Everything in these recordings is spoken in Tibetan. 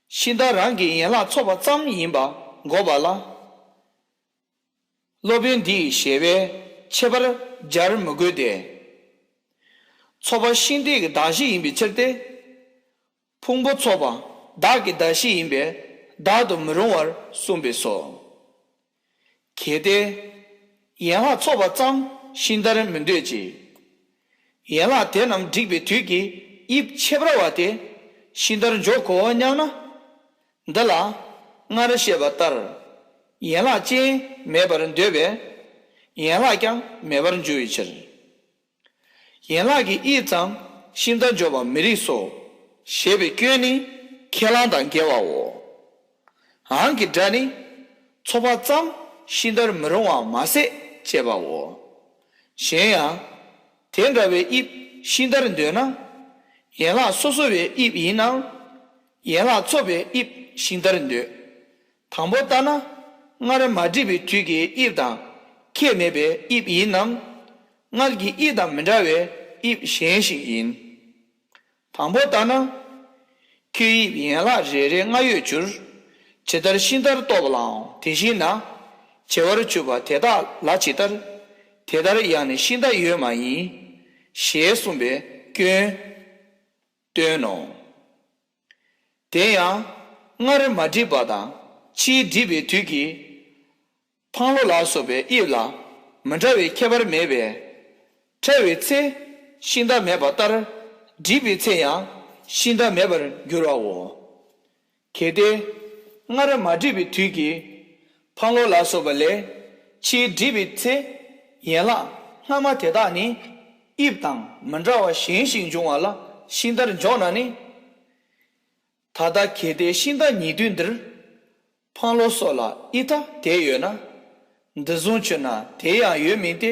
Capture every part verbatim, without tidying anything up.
ཤིང་རྟ་རང་གི་ཡན་ལག་ཚོགས་པ་ཙམ་ཡིན་པ་འགོག་པ་ལ། སློབ་དཔོན་འདིས་ཞེས་པས་ཁྱད་པར་སྦྱར་མི་དགོས་ཏེ། ཚོགས་པ་ཤིང་རྟའི་གདགས་གཞི་ཡིན་པའི་ཕྱིར་ཏེ། ཕུང་པོ་ཚོགས་པ་བདག་གི་གདགས་གཞི་ཡིན་པས་བདག་ཏུ་མི་རུང་བར་གསུངས་པས་སོ། གལ་ཏེ། ཡན་ལག་ཚོགས་པ་ཙམ་ཤིང་རྟར་མི་འདོད་ཅིང་། ཡན་ལག་དེ་རྣམས་བསྒྲིགས་པའི་དུས་ཀྱི་དབྱིབས་ཁྱད་པར་བ་དེ་ཤིང་རྟར་འཇོག་གོ་སྙམ་ན། འདི་ལ་སྔར་བཤད་པ་ལྟར། ཡན་ལག་ཅན་མེད་པར་འདོད་པས། ཡན་ལག་ཀྱང་མེད་པར་འགྱུར་བའི་ཕྱིར། ཡན་ལག་གི་དབྱིབས་ཙམ་ཤིང་རྟར་འཇོག་པ་མི་རིགས་སོ། ཞེས་པའི་སྐྱོན་ནི་ཁས་བླངས་དང་འགལ་བའོ། འང་གི་སྒྲ་ནི། ཚོགས་པ་ཙམ་ཤིང་རྟར་མི་རུང་བ་མ་ཟད་ཅེས་པའོ། གཞན་ཡང་། དེ་འདྲ་བའི་དབྱིབས་ཤིང་རྟར་འདོད་ན། ཡན་ལག་སོ་སོ་བའི་དབྱིབས་ཡིན་ནམ། ཡན་ལག་ཚོགས་པའི་དབྱིབས་ཤིང་རྟར་འདོད། དང་པོ་ལྟར་ན། སྔར་མ་བསྒྲིགས་པའི་དུས་ཀྱི་དབྱིབས་དང་ཁྱད་མེད་པའི་དབྱིབས་ཡིན་ནམ། སྔར་གྱི་དབྱིབས་དང་མི་འདྲ་བའི་དབྱིབས་གཞན་ཞིག་ཡིན། དང་པོ་ལྟར་ན། ཁྱོད་དབྱིབས་ཡན་ལག་རེ་རེ་ལྔ་ཡོད་གྱུར། ཇི་ལྟར་ཤིང་རྟར་གཏོགས་པ་ལའང་དེ་བཞིན་ན། བྱེ་བར་གྱུར་པ་དེ་དག་ལ་ཇི་ལྟར། དེ་ལྟར་ཡང་ནི་ཤིང་རྟ་ཡོད་མ་ཡིན། ཞེས་གསུངས་པའི་སྐྱོན། སྟོན་ནོ། དེ་ཡང་སྔར་མ་བསྒྲིགས་པ་དང་ཕྱིས་བསྒྲིགས་པའི་དུས་ཀྱི། འཕང་ལོ་ལ་སོགས་པའི་དབྱིབས་ལ་མི་འདྲ་བའི་ཁྱད་པར་མེད་པས། ཕྲ་བའི་ཚེ་ཤིང་རྟ་མེད་པ་ལྟར། བསྒྲིགས་པའི་ཚེ་ཡང་ཤིང་རྟ་མེད་པར་འགྱུར་བའོ། གལ་ཏེ། སྔར་མ་བསྒྲིགས་པའི་དུས་ཀྱི། འཕང་ལོ་ལ་སོགས་པ་ལས། ཕྱིས་བསྒྲིགས་པའི་ཚེ། ཡན་ལག་སྔ་མ་དེ་དག་ནི། དབྱིབས་དང་མི་འདྲ་བ་གཞན་ཞིག་འབྱུང་བ་ལ་ཤིང་རྟར་འཇོག་ན་ནི། ད་ལྟ་གལ་ཏེ་ཤིང་རྟ་ཉིད་དུས་འདིར། འཕང་ལོ་སོགས་ལ་དབྱིབས་ཐ་དད་ཡོད་ན། འདི་བཟུང་གྱུར་ན་དེ་ཡང་ཡོད་མིན་ཏེ།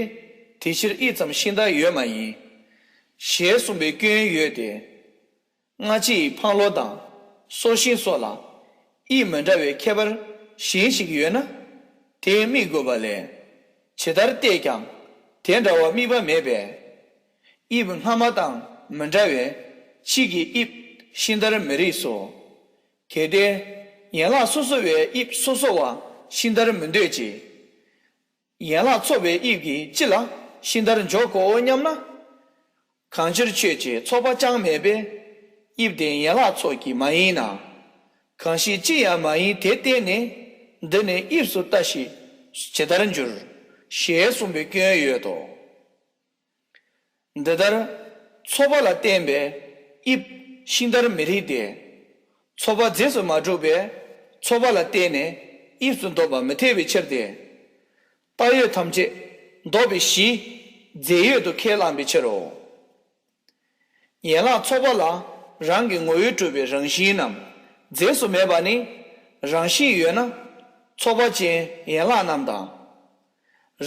དེ་ཕྱིར་དབྱིབས་ཙམ་ཤིང་རྟ་ཡོད་མ་ཡིན། ཞེས་གསུངས་པའི་སྐྱོན་ཡོད་དེ། སྔ་ཕྱི་ཡི་འཕང་ལོ་དང་། སོ་ཤིང་སོགས་ལ། དབྱིབས་མི་འདྲ་བའི་ཁྱད་པར་གཞན་ཞིག་ཡོད་ན། དེས་དམིགས་དགོས་པ་ལས། ཇི་ལྟར་བལྟས་ཀྱང་དེ་འདྲ་བ་དམིགས་པ་མེད་པས། དབྱིབས་སྔ་མ་དང་མི་འདྲ་བས་ཕྱིས་ཀྱི་དབྱིབས་ཤིང་རྟར་མི་རིགས་སོ། གལ་ཏེ། ཡན་ལག་སོ་སོ་བའི་དབྱིབས་སོ་སོ་བ་ཤིང་རྟར་མི་འདོད་ཅིང་། ཡན་ལག་ཚོགས་པའི་དབྱིབས་ཀྱིས་སྤྱི་ལ་ཤིང་རྟར་འཇོག་གོ་སྙམ་ན། གང་ཕྱིར་ཁྱོད་ཀྱི་ཚོགས་པ་ཅང་མེད་པས། དབྱིབས་དེ་ཡན་ལག་ཚོགས་ཀྱི་མ་ཡིན་ན། གང་ཞིག་སྤྱི་ཡང་མ་ཡིན་དེ་བརྟེན་ནས། འདི་ནི་དབྱིབས་སུ་ལྟ་ཞིག་ཇི་ལྟར་འགྱུར། ཞེས་གསུངས་པའི་སྐྱོན་ཡོད་དོ། འདི་ལྟར། ཚོགས་པ་ལ་བརྟེན་པའི་དབྱིབས་ཤིང་རྟར་མི་རིགས་ཏེ། ཚོགས་པ་རྫས་སུ་མ་གྲུབ་པས་ཚོགས་པ་ལ་བརྟེན་ནས་དབྱིབས་སུ་འདོགས་པ་མི་འཐད་པའི་ཕྱིར་ཏེ། བཏགས་ཡོད་ཐམས་ཅད་འདོགས་པའི་གཞི་རྫས་ཡོད་དུ་ཁས་བླངས་པའི་ཕྱིར་རོ། ཡན་ལག་ཚོགས་པ་ལ་རང་གི་ངོ་བོས་གྲུབ་པའི་རང་བཞིན་རྣམས་རྫས་སུ་མེད་པ་ནི། རང་བཞིན་ཡོད་ན་ཚོགས་པ་ཅན་ཡན་ལག་རྣམས་དང་།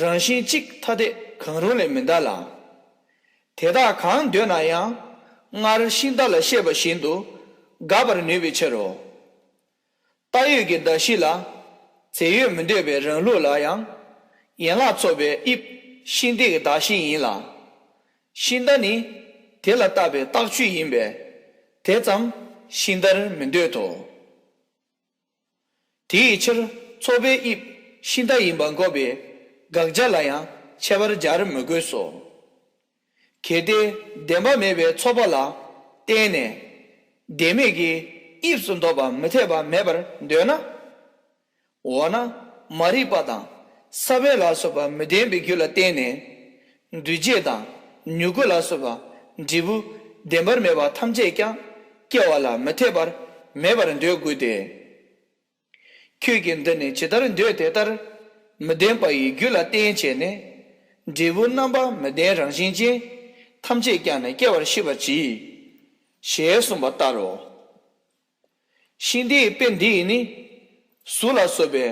རང་བཞིན་གཅིག་ཐ་དད་གང་རུང་ལས་མི་འདའ་ལ། དེ་དག་གང་འདོད་ན་ཡང་སྔར་ཤིང་རྟ་ལ་བཤད་པ་བཞིན་དུ་དགག་པར་ནུས་པའི་ཕྱིར་རོ། བཏགས་ཡོད་ཀྱི་གདགས་གཞི་ལ། རྫས་ཡོད་མི་འདོད་པའི་རང་ལུགས་ལ་ཡང་། ཡན་ལག་ཚོགས་པའི་དབྱིབས་ཤིང་རྟའི་གདགས་གཞི་ཡིན་ལ། ཤིང་རྟ་ནི་དེ་ལ་བཏགས་པའི་རྟགས་ཆོས་ཡིན་པས། དེ་ཙམ་ཤིང་རྟར་མི་འདོད་དོ། དེའི་ཕྱིར་ཚོགས་པའི་དབྱིབས་ཤིང་རྟ་ཡིན་པ་འགོག་པའི་དགག་བྱ་ལ་ཡང་ཁྱད་པར་སྦྱར་མི་དགོས་སོ། གལ་ཏེ་བདེན་པ་མེད་པའི་ཚོགས་པ་ལ་བརྟེན་ནས་བདེན་མེད་ཀྱི་དབྱིབས་སུ་འདོགས་པ་མི་འཐད་པ་མེད་པར་འདོད་ན། འོ་ན་མ་རིག་པ་དང་ས་བོན་ལ་སོགས་པ་མི་ལྡན་པའི་རྒྱུ་ལ་བརྟེན་ནས་འདུས་བྱས་དང་མྱུ་གུ་ལ་སོགས་པ་འབྲས་བུ་བདེན་པར་མེད་པ་ཐམས་ཅད་ཀྱང་སྐྱེ་བ་ལ་མི་འཐད་པར་མེད་པར་འདོད་དགོས་ཏེ། ཁྱོད་ཀྱིས་འདི་ནི་ཇི་ལྟར་འདོད་དེ་ལྟར་མི་ལྡན་པ་ཡི་རྒྱུ་ལ་བརྟེན་བྱས་ནས་འབྲས་བུ་རྣམ་པ་མི་ལྡན་རང་བཞིན་ཅན་ཐམས་ཅད་ཀྱང་ནི་སྐྱེ་བར་ཤེས་པར་གྱིས། ཞེས་གསུངས་པ་ལྟར་རོ། ཤིང་རྟའི་དཔེ་འདི་ཡིས་ནི། གཟུགས་ལ་སོགས་པའི་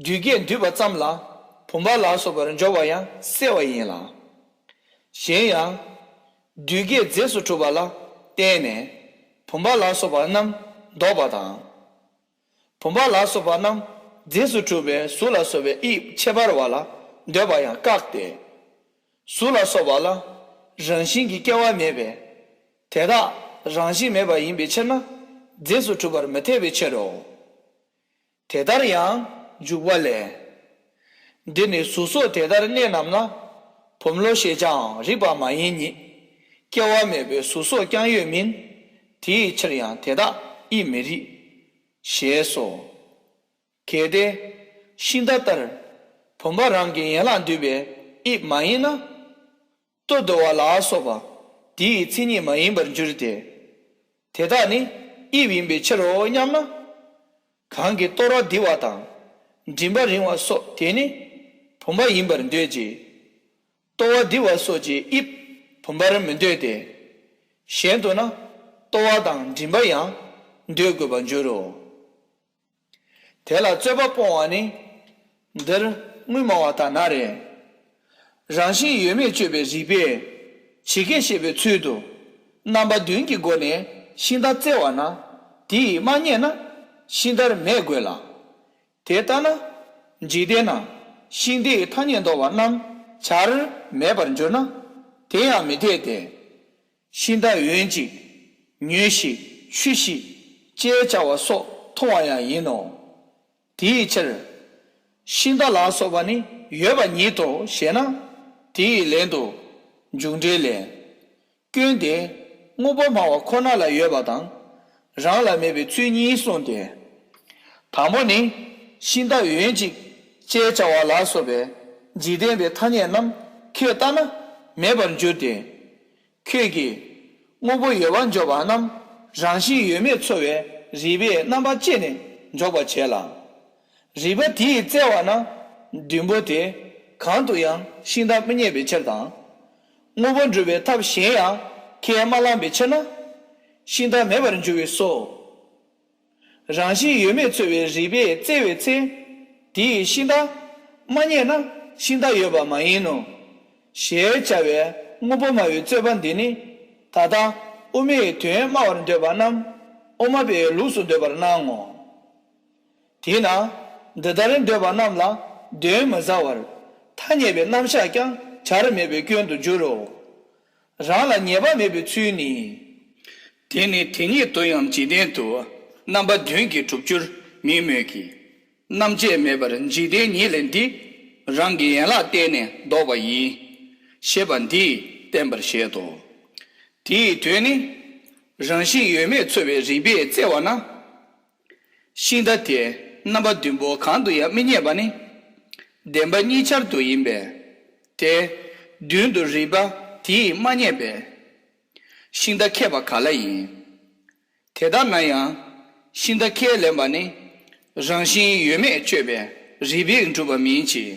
རྡུལ་བརྒྱད་འདུས་པ་ཙམ་ལ་བུམ་པ་ལ་སོགས་པར་འཇོག་པ་ཡང་གསལ་བ་ཡིན་ལ། གཞན་ཡང་། རྡུལ་བརྒྱད་རྫས་སུ་གྲུབ་པ་ལ་བརྟེན་ནས་བུམ་པ་ལ་སོགས་པ་རྣམས་འདོགས་པ་དང་། བུམ་པ་ལ་སོགས་པ་རྣམས་རྫས་སུ་གྲུབ་པའི་གཟུགས་ལ་སོགས་པའི་དབྱིབས་ཁྱད་པར་བ་ལ་འདོད་པ་ཡང་བཀག་སྟེ། གཟུགས་ལ་སོགས་པ་ལ་རང་བཞིན་གྱི་སྐྱེ་བ་མེད་པས། དེ་དག་རང་བཞིན་མེད་པ་ཡིན་པའི་ཕྱིར་ན་ རྫས་སུ་གྲུབ་པར་མི་འཐད་པའི་ཕྱིར་རོ། དེ་ལྟར་ཡང་འཇུག་པ་ལས། འདི་ནི་གཟུགས་སོགས་དེ་ལྟར་གནས་རྣམས་ལ། བུམ་ལོ་ཞེས་བྱའང་རིགས་པ་མ་ཡིན་ཉིད། སྐྱེ་བ་མེད་པའི་གཟུགས་སོགས་ཀྱང་ཡོད་མིན། དེའི་ཕྱིར་ཡང་དེ་དག་དབྱིབས་མི་རིགས། ཞེས་སོ། གལ་ཏེ། ཤིང་རྟ་ལྟར། བུམ་པ་རང་གི་ཡན་ལག་འདུས་པའི་དབྱིབས་མ་ཡིན་ན། ལྟོ་ལྡིར་བ་ལ་སོགས་པ། དེའི་མཚན་ཉིད་མ་ཡིན་པར་འགྱུར་ཏེ། དེ་དག་ནི་དབྱིབས་ཡིན་པའི་ཕྱིར་རོ་སྙམ་ན། གང་གི་ལྟོ་བ་ལྡིར་བ་དང་། མགྲིན་པ་རིང་བ་སོགས་དེ་ནི་བུམ་པ་ཡིན་པར་འདོད་ཅིང་། ལྟོ་བ་ལྡིར་བ་སོགས་ཀྱི་དབྱིབས་བུམ་པར་མི་འདོད་དེ། གཞན་དུ་ན་ལྟོ་བ་དང་མགྲིན་པ་ཡང་འདོད་དགོས་པར་འགྱུར་རོ། དེ་ལ་རྩོད་པ་སྤོང་བ་ནི། འདིར་དངོས་སྨྲ་བ་དག་ན་རེ། རང་བཞིན་ཡོད་མེད་དཔྱོད་པའི་རིགས་པས་ཇི་སྐད་བཤད་པའི་ཚུལ་དུ། རྣམ་པ་བདུན་གྱི་སྒོ་ནས་ཤིང་རྟ་བཙལ་བ་ན། དེ་ཡིས་མ་རྙེད་ན་ཤིང་རྟར་མེད་དགོས་ལ། དེ་ལྟ་ན། འཇིག་རྟེན་ན་ཤིང་རྟའི་ཐ་སྙད་འདོགས་པ་རྣམས་བྱར་མེད་པར་འགྱུར་ན། དེ་ཡང་མི་འཐད་དེ། ཤིང་རྟ་འོན་ཅིག་ཉོས་ཤིག་ཆུ་ཞིག་ཅེས་བྱ་བ་སོགས་མཐོང་བ་ཡང་ཡིན་ནོ། དེའི་ཕྱིར། ཤིང་རྟ་ལ་སོགས་པ་ནི་ཡོད་པ་ཉིད་དོ་ཞེ་ན། དེའི་ལན་དུ། འཇུག་འགྲེལ་ལས། སྐྱོན་དེ་དངོས་པོ་སྨྲ་བ་ཁོ་ན་ལ་ཡོད་པ་དང་། རང་ལ་མེད་པའི་ཚུལ་གཉིས་གསུངས་ཏེ། དང་པོ་ནི། ཤིང་རྟ་འོན་ཅིག་ཅེས་བྱ་བ་ལ་སོགས་པའི་འཇིག་རྟེན་པའི་ཐ་སྙད་རྣམས་ཁས་བླངས་ན་མེད་པར་འགྱུར་ཏེ། ཁྱོད་ཀྱིས་དངོས་པོ་ཡོད་པར་འཇོག་པ་རྣམས་རང་བཞིན་ཡོད་མེད་འཚོལ་བའི་རིགས་པས་རྣམ་པ་དཔྱད་ནས་འཇོག་པར་བྱེད་ལ། རིགས་པ་དེས་བཙལ་བ་ན་བདུན་པོ་དེ་གང་དུ་ཡང་ཤིང་རྟ་མི་རྙེད་པའི་ཕྱིར་དང་། དངོས་པོ་སྒྲུབ་པའི་ཐབས་གཞན་ཡང་ཁས་མ་བླངས་པའི་ཕྱིར་ན། ཤིང་རྟ་མེད་པར་འགྱུར་བས་སོ། རང་བཞིན་ཡོད་མེད་འཚོལ་བའི་རིགས་པས་བཙལ་བའི་ཚེ། དེ་ཡིས་ཤིང་རྟ་མ་རྙེད་ན་ཤིང་རྟ་ཡོད་པ་མ་ཡིན་ནོ། ཞེས་བྱ་བའི་དངོས་པོ་སྨྲ་བའི་རྩོད་པ་འདི་ནི། ད་ལྟ་དབུ་མའི་དོན་སྨྲ་བར་འདོད་པ་རྣམས་དབུ་མ་པའི་ལུགས་སུ་འདོད་པར་སྣང་ངོ་། དེས་ན། འདི་ལྟར་འདོད་པ་རྣམས་ལ་གདོན་མི་ཟ་བར་ཐ་སྙད་པའི་རྣམ་གཞག་ཀྱང་བྱར་མེད་པའི་སྐྱོན་དུ་འགྱུར་རོ། རང་ལ་ཉེས་པ་མེད་པའི་ཚུལ་ནི། དེ་ནི་དེ་ཉིད་དུ་ཡང་འཇིག་རྟེན་དུ་རྣམ་པ་བདུན་གྱིས་གྲུབ་འགྱུར་མིན་མོད་ཀྱི། རྣམ་དཔྱད་མེད་པར་འཇིག་རྟེན་ཉིད་ལས་འདི་རང་གི་ཡན་ལག་བརྟེན་ནས་བཟློག་པ་ཡིན། ཞེས་པ་འདིས་བསྟན་པར་བཞེད་དོ། དེའི་དོན་ནི། རང་བཞིན་ཡོད་མེད་འཚོལ་བའི་རིགས་པས་བཙལ་བ་ན། ཤིང་རྟ་དེ་རྣམ་པ་བདུན་པོ་གང་དུ་ཡང་མི་རྙེད་པ་ནི། བདེན་པ་གཉིས་ཆར་དུ་ཡིན་པས། དེ་བདུན་དུ་རིགས་པ་དེས་མ་རྙེད་པས། ཤིང་རྟ་ཁེགས་པ་ག་ལ་ཡིན། དེ་ལྟ་ན་ཡང་ཤིང་རྟ་ཁས་ལེན་པ་ནི་རང་བཞིན་ཡོད་མེད་དཔྱོད་པའི་རིགས་པས་གྲུབ་པ་མིན་གྱི།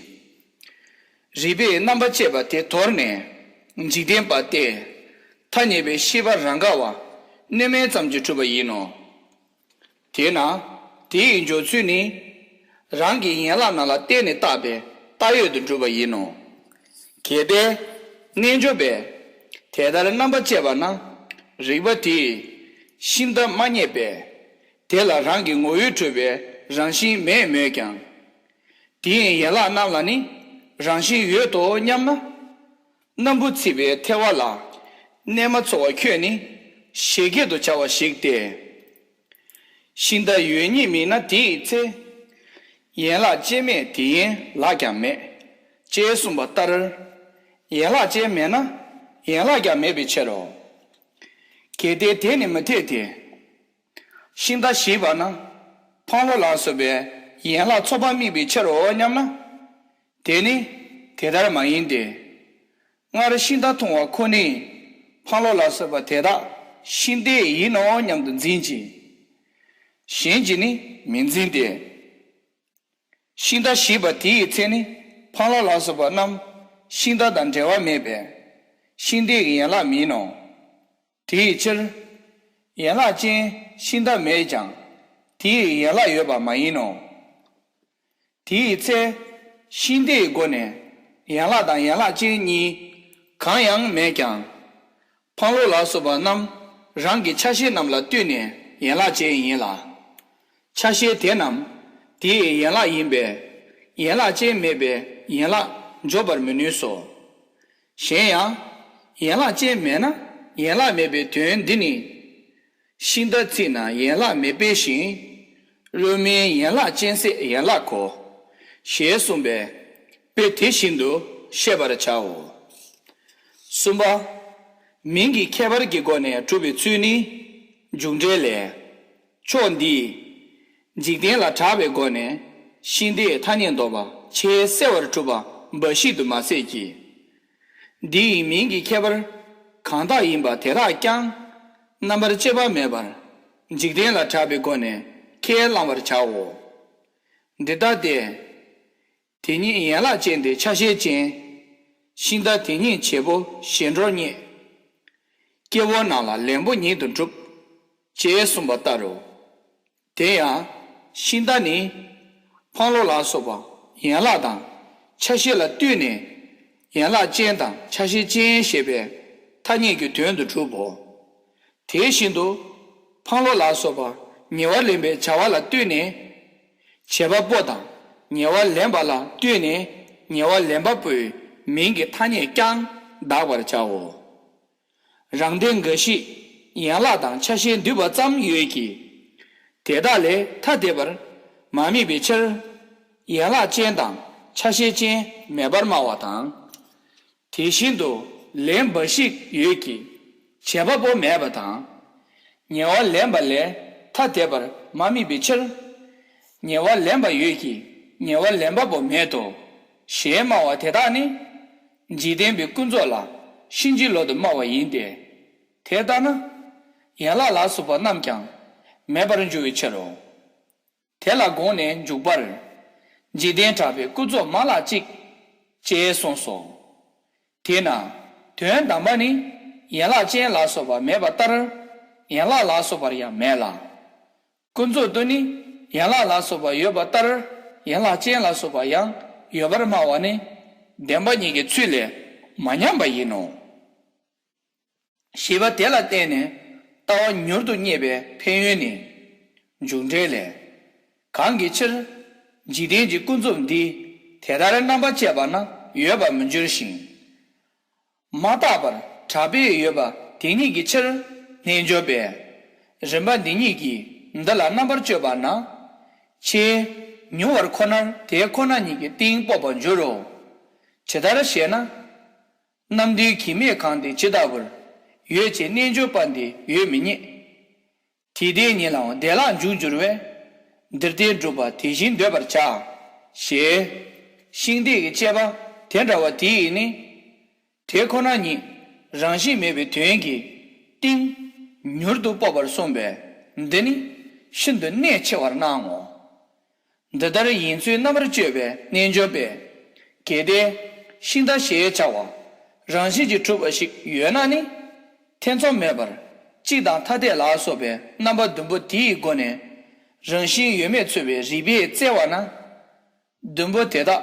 རིགས་པས་རྣམ་པ་དཔྱད་པ་དེ་དོར་ནས་འཇིག་རྟེན་པ་སྟེ། ཐ་སྙད་པའི་ཤེས་པ་རང་ག་བ་གནོད་མིན་ཙམ་གྱིས་གྲུབ་པ་ཡིན་ནོ། དེས་ན། དེ་ཡི་འཇོག་ཚུལ་ནི། རང་གི་ཡན་ལག་རྣམས་ལ་བརྟེན་ནས་བཏགས་པའི་བཏགས་ཡོད་དུ་གྲུབ་པ་ཡིན་ནོ། གལ་ཏེ། རྣལ་འབྱོར་པས་དེ་ལྟར་རྣམ་པ་དཔྱད་པ་ན། རིགས་པ་དེས་ཤིང་རྟ་མ་རྙེད་པས། དེ་ལ་རང་གི་ངོ་བོས་གྲུབ་པའི་རང་བཞིན་མེད་མོད་ཀྱང་། དེའི་ཡན་ལག་རྣམས་ལ་ནི་རང་བཞིན་ཡོད་དོ་སྙམ་ན། སྣམ་བུ་ཚིག་པའི་ཐལ་བ་ལ་གནས་མ་ཚོར་བ་ཁྱོད་ནི་བཞད་གད་དུ་བྱ་བ་ཞིག་སྟེ། ཤིང་རྟ་ཡོད་ཉིད་མིན་ན་དེའི་ཚེ། ཡན་ལག་ཅན་མེད་དེ་ཡན་ལག་ཀྱང་མེད། ཅེས་གསུངས་པ་ལྟར། ཡན་ལག་ཅན་མེད་ན་ཡན་ལག་ཀྱང་མེད་པའི་ཕྱིར་རོ། གལ་ཏེ་དེ་ནི་མི་འཐད་དེ། ཤིང་རྟ་ཞིག་པ་ན་འཕང་ལོ་ལ་སོགས་པའི་ཡན་ལག་ཚོགས་པ་དམིགས་པའི་ཕྱིར་རོ་སྙམ་ན། དེ་ནི་དེ་ལྟར་མ་ཡིན་ཏེ། སྔར་ཤིང་རྟ་མཐོང་བ་ཁོ་ནས་འཕང་ལོ་ལ་སོགས་པ་དེ་དག་ཤིང་རྟའི་ཡིན་ནོ་སྙམ་དུ་འཛིན་ཅིང་། གཞན་གྱིས་ནི་མི་འཛིན་ཏེ། ཤིང་རྟ་ཞིག་པ་དེའི་ཚེ་ནི་འཕང་ལོ་ལ་སོགས་པ་རྣམས་ཤིང་རྟ་དང་འབྲེལ་བ་མེད་པས་ཤིང་རྟའི་ཡན་ལག་མིན་ནོ། དེའི་ཕྱིར། ཡན་ལག་ཅན་ཤིང་རྟ་མེད་ཀྱང་དེའི་ཡན་ལག་ཡོད་པ་མ་ཡིན་ནོ། དེའི་ཚེ། ཤིང་རྟའི་སྒོ་ནས་ཡན་ལག་དང་ཡན་ལག་ཅན་གཉིས་གང་ཡང་མེད་ཀྱང་། འཕང་ལོ་ལ་སོགས་པ་རྣམས་རང་གི་ཆ་ཤས་རྣམས་ལ་ལྟོས་ནས་ཡན་ལག་ཅན་ཡིན་ལ། ཆ་ཤས་དེ་རྣམས་དེའི་ཡན་ལག་ཡིན་པས་ཡན་ལག་ཅན་མེད་པའི་ཡན་ལག་འཇོག་པར་མི་ནུས་སོ། གཞན་ཡང་། ཡན་ལག་ཅན་མེད་ན་ཡན་ལག་མེད་པའི་དོན་འདི་ནི། ཤིང་རྟ་ཚིག་ན་ཡན་ལག་མེད་པའི་ཞིང་། བློ་མིན་ཡན་ལག་ཅན་ཟད་ཡན་ལག་གོ། ཞེས་གསུངས་པས་དཔེ་དེ་བཞིན་དུ་ཤེས་པར་བྱའོ། གསུམ་པ། མིང་གི་ཁྱད་པར་གྱི་སྒོ་ནས་གྲུབ་པའི་ཚུལ་ནི། འཇུག་འགྲེལ་ལས། ཕྱོགས་འདིས། འཇིག་རྟེན་ལ་གྲགས་པའི་སྒོ་ནས་ཤིང་རྟའི་ཐ་སྙད་འདོགས་པ་ཆེས་གསལ་བར་གྲུབ་པ་འབའ་ཞིག་ཏུ་མ་ཟད་ཀྱི། འདི་ཡི་མིང་གི་ཁྱད་པར་གང་དག་ཡིན་པ་དེ་དག་ཀྱང་རྣམ་པར་དཔྱད་པ་མེད་པར་འཇིག་རྟེན་ལ་གྲགས་པའི་སྒོ་ནས་ཁས་བླང་བར་བྱའོ། འདི་ལྟ་སྟེ། དེ་ཉིད་ཡན་ལག་ཅན་ཏེ་ཆ་ཤས་ཅན། ཤིང་རྟ་དེ་ཉིད་བྱེད་པོ་ཞེས་འགྲོར་བསྙད། སྐྱེ་བོ་རྣམས་ལ་ལན་པོ་ཉིད་དུ་གྲུབ། ཅེས་གསུངས་པ་ལྟར་རོ། དེ་ཡང་ཤིང་རྟ་ནི། འཕང་ལོ་ལ་སོགས་པ་ཡན་ལག་དང་ཆ་ཤས་ལ་ལྟོས་ནས་ཡན་ལག་ཅན་དང་ཆ་ཤས་ཅན་ཞེས་པའི་ཐ་སྙད་ཀྱི་དོན་དུ་གྲུབ་བོ། དེ་བཞིན་དུ། འཕང་ལོ་ལ་སོགས་པ་ཉེ་བར་ལེན་པའི་བྱ་བ་ལ་ལྟོས་ནས། བྱེད་པ་པོ་དང་ཉེ་བར་ལེན་པ་ལ་ལྟོས་ནས་ཉེ་བར་ལེན་པ་པོའི་མིང་གི་ཐ་སྙད་ཀྱང་གདགས་པར་བྱའོ། རང་དོན་འགའ་ཞིག་ཡན་ལག་དང་ཆ་ཤས་འདུས་པ་ཙམ་ཡོད་ཀྱི། དེ་དག་ལས་ཐ་དད་པར་མ་དམིགས་པའི་ཕྱིར། ཡན་ལག་ཅན་དང་ཆ་ཤས་ཅན་མེད་པར་སྨྲ་བ་དང་། དེ་བཞིན་དུ་ལན་འབའ་ཞིག་ཡོད་ཀྱི། བྱེད་པ་པོ་མེད་པ་དང་། ཉེ་བར་ལེན་པ་ལས་ཐ་དད་པར་མ་དམིགས་པའི་ཕྱིར། ཉེ་བར་ལེན་པ་ཡོད་ཀྱི་ཉེ་བར་ལེན་པ་པོ་མེད་དོ། ཞེས་སྨྲ་བ་དེ་དག་ནི། འཇིག་རྟེན་པའི་ཀུན་རྫོབ་ལ་ཕྱིན་ཅི་ལོག་ཏུ་སྨྲ་བ་ཡིན་ཏེ། དེ་ལྟ་ན། ཡན་ལག་ལ་སོགས་པ་རྣམས་ཀྱང་མེད་པར་འགྱུར་བའི་ཕྱིར་རོ། དེ་ལ་དགོངས་ནས་འཇུག་པར། འཇིག་རྟེན་གྲགས་པའི་ཀུན་རྫོབ་མ་ལ་གཅིག་ཅེས་གསུངས་སོ། དེས་ན་དོན་དམ་པ་ནི་ཡན་ལག་ཅན་ལ་སོགས་པ་མེད་པ་ལྟར། ཡན་ལག་ལ་སོགས་པར་ཡང་མེད་ལ། ཀུན་རྫོབ་ཏུ་ནི་ཡན་ལག་ལ་སོགས་པ་ཡོད་པ་ལྟར། ཡན་ལག་ཅན་ལ་སོགས་པ་ཡང་ཡོད་པར་སྨྲ་བ་ནི། བདེན་པ་གཉིས་ཀྱི་ཚུལ་ལས་མ་ཉམས་པ་ཡིན་ནོ། ཞེས་པ་དེ་ལ་བརྟེན་ནས་ལྟ་བ་མྱུར་དུ་རྙེད་པའི་ཕན་ཡོན་ནི། འཇུག་འགྲེལ་ལས། གང་གི་ཕྱིར། འཇིག་རྟེན་གྱི་ཀུན་རྫོབ་འདི་དེ་ལྟར་རྣམ་པ་དཔྱད་པ་ན་ཡོད་པར་མི་འགྱུར་ཞིང་། མ་བརྟགས་པར་གྲགས་པས་ཡོད་པ་དེ་ཉིད་ཀྱི་ཕྱིར། རྣལ་འབྱོར་པས་རིམ་པ་འདི་ཉིད་ཀྱིས་འདི་ལ་རྣམ་པར་དཔྱོད་པ་ན། ཆེས་མྱུར་བར་ཁོ་ནར་དེ་ཁོ་ན་ཉིད་ཀྱི་གཏིང་དཔོག་པར་འགྱུར་རོ། ཇི་ལྟར་ཞེ་ན། རྣམ་བདུན་གྱིས་མེད་གང་དེ་ཇི་ལྟ་བུར། ཡོད་ཅེས་རྣལ་འབྱོར་པ་འདི་ཡོད་མི་རྙེད། དེ་ལྟའི་ཉིད་ལའང་བདེ་བླག་འཇུག་འགྱུར་བས། འདིར་བསྟན་སྒྲུབ་པ་དེ་བཞིན་འདོད་པར་བྱ། ཞེས། ཤིང་རྟའི་དཔྱད་པ་དེ་འདྲ་བ་དེ་ཡིས་ནི། དེ་ཁོ་ན་ཉིད་རང་བཞིན་མེད་པའི་དོན་གྱི་གཏིང་མྱུར་དུ་དཔོག་པར་གསུངས་པས་འདི་ནི་ཤིན་ཏུ་གནད་ཆེ་བར་སྣང་ངོ་། འདི་ལྟར་ཡིན་ཚུལ་རྣམ་པར་དཔྱོད་པའི་རྣལ་འབྱོར་པས། གལ་ཏེ་ཤིང་རྟ་ཞེས་བྱ་བ་རང་བཞིན་གྱིས་གྲུབ་པ་ཞིག་ཡོད་ན་ནི། ཐེ་ཚོམ་མེད་པར་གཅིག་དང་ཐ་དད་ལ་སོགས་པའི་རྣམ་པ་བདུན་པོ་དེའི་སྒོ་ནས་རང་བཞིན་ཡོད་མེད་འཚོལ་བའི་རིགས་པས་བཙལ་བ་ན། བདུན་པོ་དེ་དག་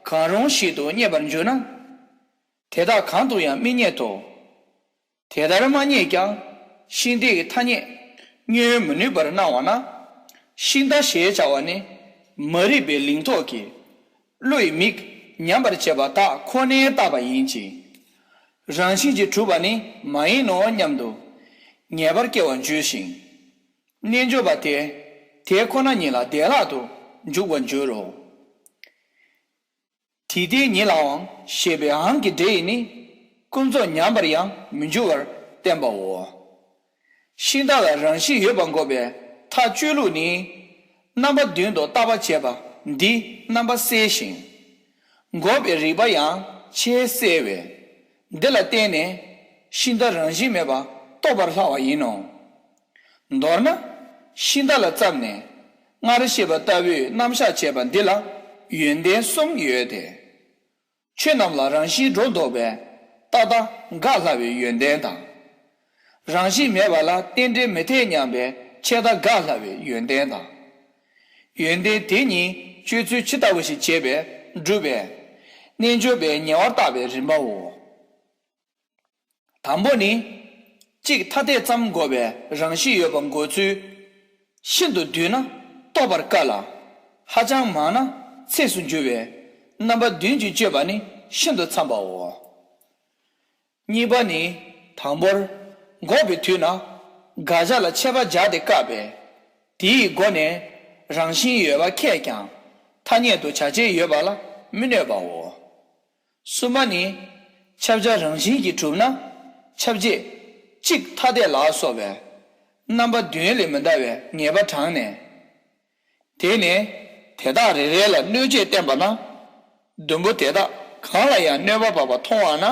གང་རུང་ཞིག་ཏུ་རྙེད་པར་འགྱུར་ན། དེ་དག་གང་དུ་ཡང་མི་རྙེད་དོ། དེ་ལྟར་མ་རྙེད་ཀྱང་ཤིང་རྟའི་ཐ་སྙད་བསྙོན་མི་ནུས་པར་སྣང་བ་ན། ཤིང་རྟ་ཞེས་བྱ་བ་ནི་མ་རིག་པའི་ལིང་ཏོག་གིས་བློ་ཡི་མིག་ཉམས་པར་བྱེད་པ་དག་ཁོ་ནས་བཏགས་པ་ཡིན་གྱི། རང་བཞིན་གྱིས་གྲུབ་པ་ནི་མ་ཡིན་ནོ་སྙམ་དུ་ངེས་པར་སྐྱེ་བར་འགྱུར་ཞིང་། རྣལ་འབྱོར་པ་དེ་དེ་ཁོ་ན་ཉིད་ལ་བདེ་བླག་ཏུ་འཇུག་པར་འགྱུར་རོ། དེ་ལྟའི་ཉིད་ལའང་ཞེས་པའི་འང་གི་སྒྲ་ཡིས་ནི། ཀུན་རྫོབ་ཉམས་པར་ཡང་མི་འགྱུར་བར་བསྟན་པའོ། ཤིང་རྟ་ལ་རང་བཞིན་ཡོད་པར་འགོག་པའི་མཐའ་དཔྱོད་ལུགས་ནི། རྣམ་པ་བདུན་དུ་བརྟག་པ་བྱས་པ་འདིས་རྣམ་པ་གསལ་ཞིང་། འགོག་པའི་རིགས་པ་ཡང་ཆེས་གསལ་བས། འདི་ལ་བརྟེན་ནས་ཤིང་རྟ་རང་བཞིན་མེད་པ་རྟོགས་པར་སླ་བ་ཡིན་ནོ། མདོར་ན། ཤིང་རྟ་ལ་བརྩམས་ནས་སྔར་བཤད་པ་ལྟ་བུའི་རྣམ་གཞག་བྱས་པ་འདི་ལ་ཡོན་ཏན་གསུམ་ཡོད་དེ། ཆོས་རྣམས་ལ་རང་བཞིན་སྒྲོ་འདོགས་པའི་རྟག་མཐའ་འགག་སླ་བའི་ཡོན་ཏན་དང་། རང་བཞིན་མེད་པ་ལ་རྟེན་འབྲེལ་མི་འཐད་སྙམ་པའི་ཆད་ལྟ་འགག་སླ་བའི་ཡོན་ཏན་དང་། ཡོན་ཏན་དེ་གཉིས་སྤྱོད་ཚུལ་ཇི་ལྟ་བུ་ཞིག་བྱས་པས་འགྲུབ་པས། རྣལ་འབྱོར་པས་ཉེ་བར་བརྟག་པའི་རིམ་པའོ། དང་པོ་ནི། གཅིག་ཐ་དད་ཙམ་འགོག་པའི་རང་བཞིན་ཡོད་པ་འགོག་ཚུལ། ཤིན་ཏུ་བསྡུས་ན་རྟོགས་པར་དཀའ་ལ། ཧ་ཅང་མང་ན་ཚིགས་སུ་འཇུག་པའི་རྣམ་པ་བདུན་གྱིས་དཔྱོད་པ་ནི་ཤིན་ཏུ་འཚམ་པའོ། གཉིས་པ་ནི། དང་པོར། འགོག་པའི་དུས་ན། དགག་བྱ་ལ་ཆད་པ་སྦྱར་ཏེ་བཀག་པས། དེའི་སྒོ་ནས་རང་བཞིན་ཡོད་པ་ཁས་ཀྱང་ཐ་སྙད་དུ་བྱ་བྱེད་ཡོད་པ་ལ་མི་གནོད་པའོ། གསུམ་པ་ནི། ཁྱབ་བྱ་རང་བཞིན་གྱིས་གྲུབ་ན་ཁྱབ་བྱེད་གཅིག་ཐ་དད་ལ་སོགས་པའི་རྣམ་པ་བདུན་ལས་མི་འདའ་བའི་ངེས་པ་དྲངས་ནས། དེ་ནས་དེ་དག་རེ་རེ་ལ་གནོད་བྱེད་བསྟན་པ་ན། བདུན་པོ་དེ་དག་གང་ལ་ཡང་གནོད་པ་བབ་པ་མཐོང་བ་ན།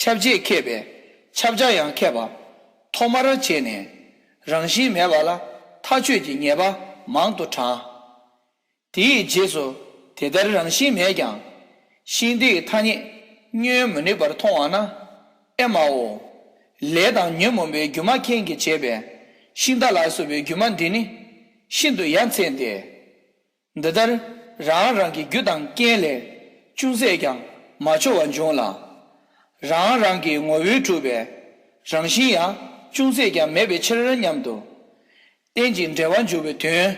ཁྱབ་བྱེད་ཁེགས་པས་ཁྱབ་བྱ་ཡང་ཁེགས་པ་ཐོག་མར་བྱས་ནས་རང་བཞིན་མེད་པ་ལ་མཐའ་ཆོས་ཀྱི་ངེས་པ་མང་དུ་དྲངས། དེའི་རྗེས་སུ་དེ་ལྟར་རང་བཞིན་མེད་ཀྱང་ཤིང་རྟའི་ཐ་སྙད་བསྙོན་མི་ནུས་པར་མཐོང་བ་ན། ཨེ་མའོ། ལས་དང་ཉོན་མོངས་པའི་སྒྱུ་མ་མཁན་གྱིས་བྱས་པའི་ཤིང་རྟ་ལ་སོགས་པའི་སྒྱུ་མ་འདི་ནི་ཤིན་ཏུ་ཡ་མཚན་ཏེ། འདི་ལྟར་རང་རང་གི་རྒྱུ་དང་རྐྱེན་ལས་ཅུང་ཟད་ཀྱང་མ་འཕྱོ་བར་འབྱུང་ལ། རང་རང་གི་ངོ་བོས་གྲུབ་པའི་རང་བཞིན་ཡང་ཅུང་ཟད་ཀྱང་མེད་པའི་ཕྱིར་སྙམ་དུ། རྟེན་ཅིང་འབྲེལ་བར་འཇུག་པའི་དོན་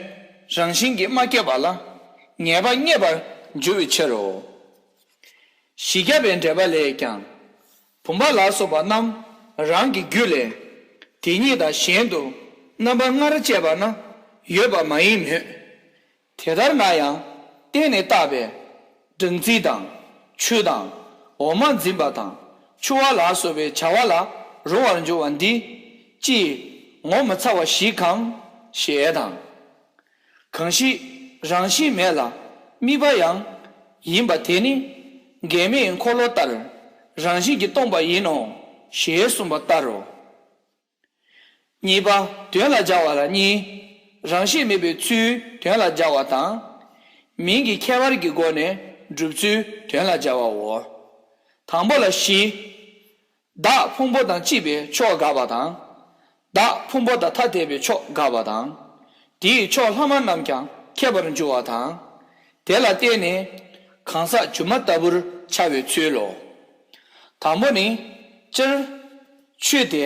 རང་བཞིན་གྱིས་མ་སྐྱེས་པ་ལ་ངེས་པ་རྙེད་པར་འགྱུར་བའི་ཕྱིར་རོ། བཞི་བརྒྱ་པའི་འགྲེལ་པ་ལས་ཀྱང་། བུམ་པ་ལ་སོགས་པ་རྣམས་རང་གི་རྒྱུ་ལས་དེ་ཉིད་དང་གཞན་དུ་རྣམ་པ་སྔར་བཅད་པ་ན་ཡོད་པ་མ་ཡིན་མོད། དེ་ལྟར་ན་ཡང་བརྟེན་ནས་བཏགས་པའི་སྦྲང་རྩི་དང་ཆུ་དང་འོ་མ་འཛིན་པ་དང་ཆུ་བ་ལ་སོགས་པའི་བྱ་བ་ལ་རུང་བར་འགྱུར་བ་འདི་ཅིས་ངོ་མི་ཚ་བ་ཞིག་གམ་ཞེས་དང་། གང་ཞིག་རང་བཞིན་མེད་ལ་དམིགས་པ་ཡང་ཡིན་པ་དེ་ནི་འགལ་མེད་འཁོར་ལོ་ལྟར་རང་བཞིན་གྱིས་སྟོང་པ་ཡིན་ནོ་ཞེས་གསུངས་པ་ལྟར་རོ། གཉིས་པ་དོན་ལ་སྦྱར་བ་ལ་གཉིས། རང་བཞིན་མེད་པའི་ཚུལ་དོན་ལ་སྦྱར་བ་དང་། མིང་གི་ཁྱད་པར་གྱི་སྒོ་ནས་སྒྲུབ་ཚུལ་དོན་ལ་སྦྱར་བའོ། དང་པོ་ལ་བཞི། བདག་ཕུང་པོ་དང་གཅིག་པའི་ཕྱོགས་དགག་པ་དང་། བདག་ཕུང་པོ་དང་ཐ་དད་པའི་ཕྱོགས་དགག་པ་དང་། དེའི་ཕྱོགས་ལྷག་མ་རྣམས་ཀྱང་ཁྱད་པར་འགྱུར་བ་དང་། དེ་ལ་བརྟེན་ནས་གང་ཟག་སྒྱུ་མ་ལྟ་བུར་འཆར་བའི་ཚུལ་ལོ། དང་པོ་ནི། སྤྱིར་ཆོས་དེ་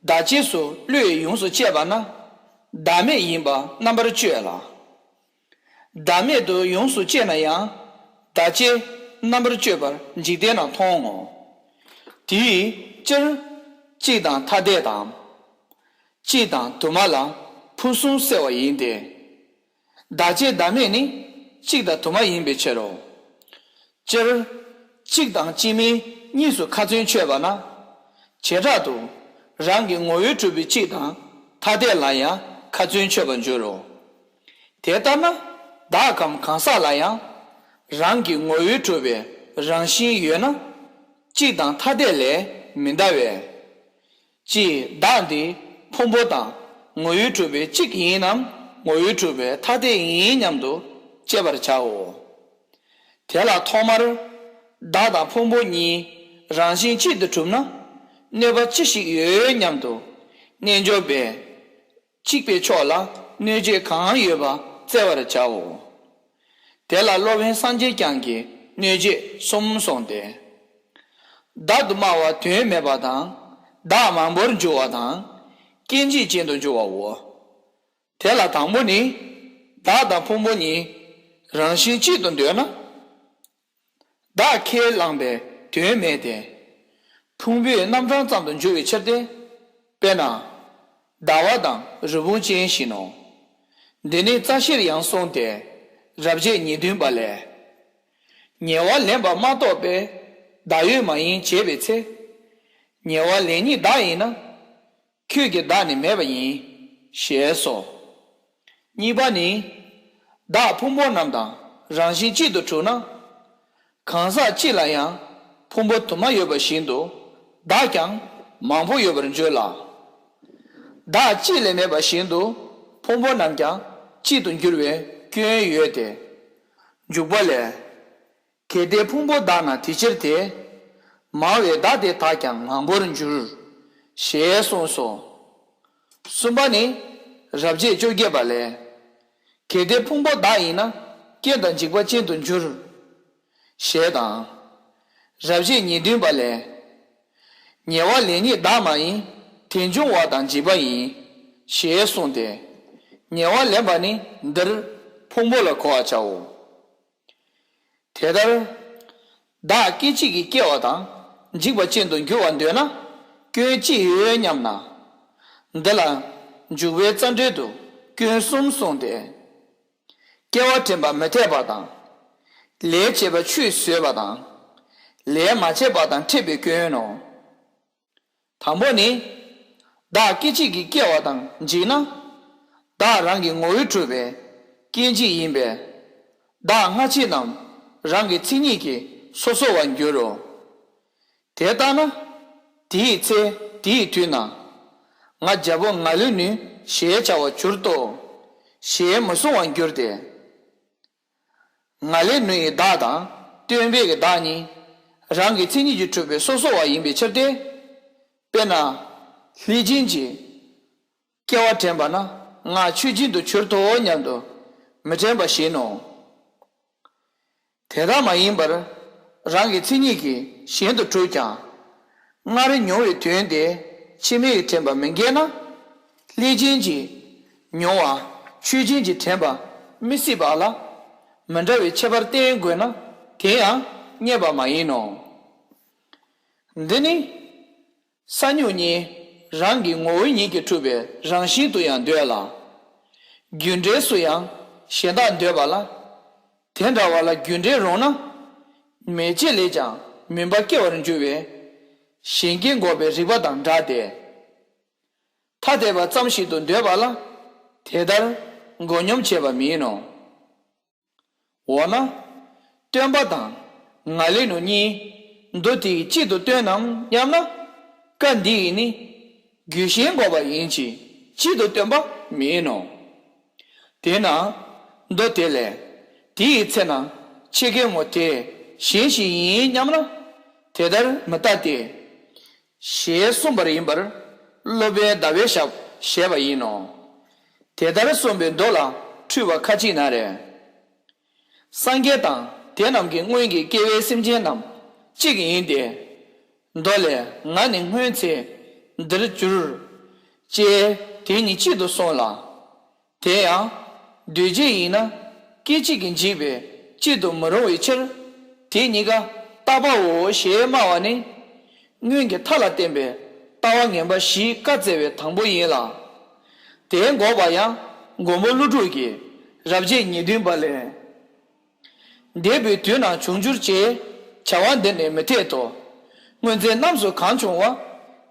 བདག་གཅེས་སུ་བློས་ཡོངས་སུ་བཅད་པ་ན་བདག་མེད་ཡིན་པ་རྣམ་པར་གཅོད་ལ། བདག་མེད་དུ་ཡོངས་སུ་བཅད་ན་ཡང་བདག་གཅེས་རྣམ་པར་གཅོད་པར་འཇིག་རྟེན་ན་མཐོང་ངོ་། དེའི་སྤྱིར་གཅིག་དང་ཐ་དད་དམ། གཅིག་དང་དུ་མ་ལ་ཕུན་སུམ་གསལ་བ་ཡིན་ཏེ། བདག་གཅེས་བདག་མེད་ནི་གཅིག་དང་དུ་མ་ཡིན་པའི་ཕྱིར་རོ། སྤྱིར་གཅིག་དང་གཅིག་མིན་གཉིས་སུ་ཁ་ཚོན་ཆོད་པ་ན། བྱེ་བྲག་ཏུ་རང་གི་ངོ་བོས་གྲུབ་པའི་གཅིག་དང་ཐ་དད་ལ་ཡང་ཁ་ཚོན་ཆོད་པར་འགྱུར་རོ། དེ་ལྟར་ན་བདག་གམ་གང་ཟག་ལ་ཡང་རང་གི་ངོ་བོས་གྲུབ་པའི་རང་བཞིན་ཡོད་ན་གཅིག་དང་ཐ་དད་ལས་མི་འདའ་བས། ཅིས་བདག་འདི་ཕུང་པོ་དང་ངོ་བོས་གྲུབ་པའི་གཅིག་ཡིན་ནམ་ངོ་བོས་གྲུབ་པའི་ཐ་དད་ཡིན་སྙམ་དུ་དཔྱད་པར་བྱའོ། དེ་ལ་ཐོག་མར་བདག་དང་ཕུང་པོ་གཉིས་རང་བཞིན་གཅིག་ཏུ་གྲུབ་ན་གནོད་པ་ཅི་ཞིག་ཡོད་སྙམ་དུ་རྣལ་འབྱོར་པས་གཅིག་པའི་ཕྱོགས་ལ་གནོད་བྱེད་གང་ཡོད་པ་བཙལ་བར་བྱའོ། དེ་ལ་སློབ་དཔོན་སངས་རྒྱས་བསྐྱངས་ཀྱིས་གནོད་བྱེད་གསུམ་གསུངས་ཏེ། བདག་ཏུ་སྨྲ་བ་དོན་མེད་པ་དང་བདག་མང་པོར་འགྱུར་བ་དང་སྐྱེ་འཇིག་ཅན་དུ་འགྱུར་བའོ། དེ་ལ་དང་པོ་ནི། བདག་དང་ཕུང་པོ་གཉིས་རང་བཞིན་གཅིག་ཏུ་འདོད་ན། བདག་ཁས་བླངས་པས་དོན་མེད་དེ། ཕུང་པོའི་རྣམ་གྲངས་ཙམ་དུ་འགྱུར་བའི་ཕྱིར་ཏེ། དཔེར་ན། ཟླ་བ་དང་རི་བོང་ཅན་བཞིན་ནོ། འདི་ནི་རྩ་ཤེར་ཡང་གསུངས་ཏེ། རབ་བྱེད་ཉེར་བདུན་པ་ལས། ཉེ་བར་ལེན་པ་མ་གཏོགས་པའི་བདག་ཡོད་མ་ཡིན་བྱས་པའི་ཚེ། ཉེ་བར་ལེན་ཉིད་བདག་ཡིན་ན། ཁྱོད་ཀྱི་བདག་ནི་མེད་པ་ཡིན། ཞེས་སོ། གཉིས་པ་ནི། བདག་ཕུང་པོ་རྣམས་དང་རང་བཞིན་གཅིག་ཏུ་གྲུབ་ན། གང་ཟག་གཅིག་ལ་ཡང་ཕུང་པོ་དུ་མ་ཡོད་པ་བཞིན་དུ་བདག་ཀྱང་མང་པོ་ཡོད་པར་འགྱུར་ལ། བདག་གཅིག་ལས་མེད་པ་བཞིན་དུ་ཕུང་པོ་རྣམས་ཀྱང་གཅིག་ཏུ་འགྱུར་བའི་སྐྱོན་ཡོད་དེ། འཇུག་པ་ལས། གལ་ཏེ་ཕུང་པོ་བདག་ན་དེ་ཕྱིར་ཏེ། མང་བས་བདག་དེ་དག་ཀྱང་མང་པོར་འགྱུར། ཞེས་གསུངས་སོ། གསུམ་པ་ནི། རབ་བྱེད་བཅོ་བརྒྱད་པ་ལས། གལ་ཏེ་ཕུང་པོ་བདག་ཡིན་ན་རྐྱེན་དང་འཇིགས་པ་ཅན་དུ་འགྱུར། ཞེས་དང་། རབ་བྱེད་ཉེར་བདུན་པ་ལས། ཉེ་བར་ལེན་ཉིད་བདག་མ་ཡིན་དེ་འབྱུང་བ་དང་འཇིགས་པ་ཡིན། ཞེས་གསུངས་ཏེ། ཉེ་བར་ལེན་པ་ནི་འདིར་ཕུང་པོ་ལ་གོ་བར་བྱའོ། དེ་ལྟར། བདག་སྐད་ཅིག་གིས་སྐྱེ་བ་དང་འཇིག་པ་ཅན་དུ་འགྱུར་བར་འདོད་ན་སྐྱོན་ཅི་ཡོད་སྙམ་ན། འདི་ལ་འཇུག་པའི་རྩ་འགྲེལ་དུ་སྐྱོན་གསུམ་གསུངས་ཏེ། སྐྱེ་བ་དྲན་པ་མི་འཐད་པ་དང་། ལས་བྱས་པ་ཆུད་ཟོས་པ་དང་། ལས་མ་བྱས་པ་དང་འཕྲད་པའི་སྐྱོན་ནོ། དང་པོ་ནི། བདག་སྐད་ཅིག་གིས་སྐྱེ་བ་དང་འཇིག་ན། བདག་རང་གི་ངོ་བོས་གྲུབ་པའི་སྐྱེ་མཆེད་ཡིན་པས། བདག་སྔ་ཕྱི་རྣམས་རང་གི་མཚན་ཉིད་ཀྱིས་སོ་སོ་བར་འགྱུར་རོ། དེ་ལྟ་ན། དེའི་ཚེ་དེའི་དུས་ན། ང་རྒྱལ་པོ་ང་ལས་ནུས་ཞེས་བྱ་བར་གྱུར་ཏོ། ཞེས་མི་གསུང་བར་འགྱུར་ཏེ། ང་ལས་ནུ་ཡི་བདག་དང་སྟོན་པའི་གི་བདག་གཉིས་རང་གི་མཚན་ཉིད་ཀྱིས་གྲུབ་པའི་སོ་སོ་བ་ཡིན་པའི་ཕྱིར་ཏེ། དཔེར་ན། ལྷས་བྱིན་གྱིས་སྐྱེ་བ་དྲན་པ་ན་ང་མཆོད་སྦྱིན་དུ་གྱུར་ཏོ་སྙམ་དུ་མི་དྲན་པ་བཞིན་ནོ། དེ་ལྟར་མ་ཡིན་པར་རང་གི་མཚན་ཉིད་ཀྱིས་གཞན་དུ་གྲུབ་ཀྱང་། སྔར་མྱོང་བའི་དོན་དེ་ཕྱི་མའི་དྲན་པ་མི་འགལ་ན། ལྷས་བྱིན་གྱིས་མྱོང་བ་མཆོད་སྦྱིན་གྱི་དྲན་པ་མི་སྲིད་པ་ལ། མི་འདྲ་བའི་ཁྱད་པར་བསྟན་དགོས་ན་དེ་ཡང་རྙེད་པ་མ་ཡིན་ནོ། འདི་ནི། ས་མྱུག་གཉིས་རང་གི་ངོ་བོ་ཉིད་ཀྱིས་གྲུབ་པའི་རང་བཞིན་དུ་ཡང་འདོད་ལ། རྒྱུ་འབྲས་སུ་ཡང་གཞན་དག་འདོད་པ་ལ། དེ་འདྲ་བ་ལ་རྒྱུ་འབྲས་རུང་ན། མེད་བྱེད་ལས་ཀྱང་མུན་པ་སྐྱེ་བར་འགྱུར་བས། གཞན་སྐྱེ་འགོག་པའི་རིགས་པ་དང་འདྲ་སྟེ། ཐ་དད་པ་ཙམ་ཞིག་ཏུ་འདོད་པ་ལ་དེ་ལྟར་མགོ་སྙོམས་བྱེད་པ་མིན་ནོ། འོ་ན། སྟོན་པ་དང་ང་ལས་ནུ་གཉིས་མདོ་དེས་གཅིག་ཏུ་སྟོན་ནམ་སྙམ་ན། བཀའ་འདི་ཡིས་ནི་རྒྱུ་གཞན་འགོག་པ་ཡིན་གྱི་གཅིག་ཏུ་སྟོན་པ་མིན་ནོ། དེས་ན་མདོ་དེ་ལས་དེའི་ཚེ་ན་ཆེ་གེ་མོ་དེ་གཞན་ཞིག་ཡིན་སྙམ་ན་དེ་ལྟར་མི་ལྟ་སྟེ། ཞེས་གསུངས་པ་ཡིན་པར་སློབ་དཔོན་ཟླ་བའི་ཞབས་ཞེས་པ་ཡིན་ནོ། དེ་ལྟར་གསུངས་པའི་མདོ་ལ་འཁྲུལ་བ་ཁ་ཅིག་ན་རེ། སངས་རྒྱས་དང་དེ་རྣམས་ཀྱི་སྔོན་གྱི་སྐྱེ་བོའི་སེམས་ཅན་རྣམས་གཅིག་ཡིན་ཏེ། མདོ་ལས་ང་ནི་སྔོན་ཚེ་འདིར་གྱུར། ཅེས་དེ་གཉིས་གཅིག་ཏུ་གསུངས་ལ། དེ་ཡང་འདུས་བྱས་ཡིན་ན་སྐད་ཅིག་གིས་འཇིག་པས་གཅིག་ཏུ་མི་རུང་བའི་ཕྱིར། དེ་གཉིས་ཀ་རྟག་པའོ་ཞེས་སྨྲ་བ་ནི། སྔོན་གྱི་མཐའ་ལ་བརྟེན་པའི་ལྟ་བ་ངན་པ་བཞིས་བཀའ་སྩལ་བའི་དང་པོ་ཡིན་ལ། དེ་འགོག་པ་ཡང་མགོན་པོ་ཀླུ་སྒྲུབ་ཀྱིས་རབ་བྱེད་ཉེར་བདུན་པ་ལས། འདས་པའི་དུས་ན་བྱུང་འགྱུར་ཅེས་བྱ་བ་འདི་ནི་མི་འཐད་དོ། སྔོན་ཚེ་རྣམས་སུ་གང་བྱུང་བ།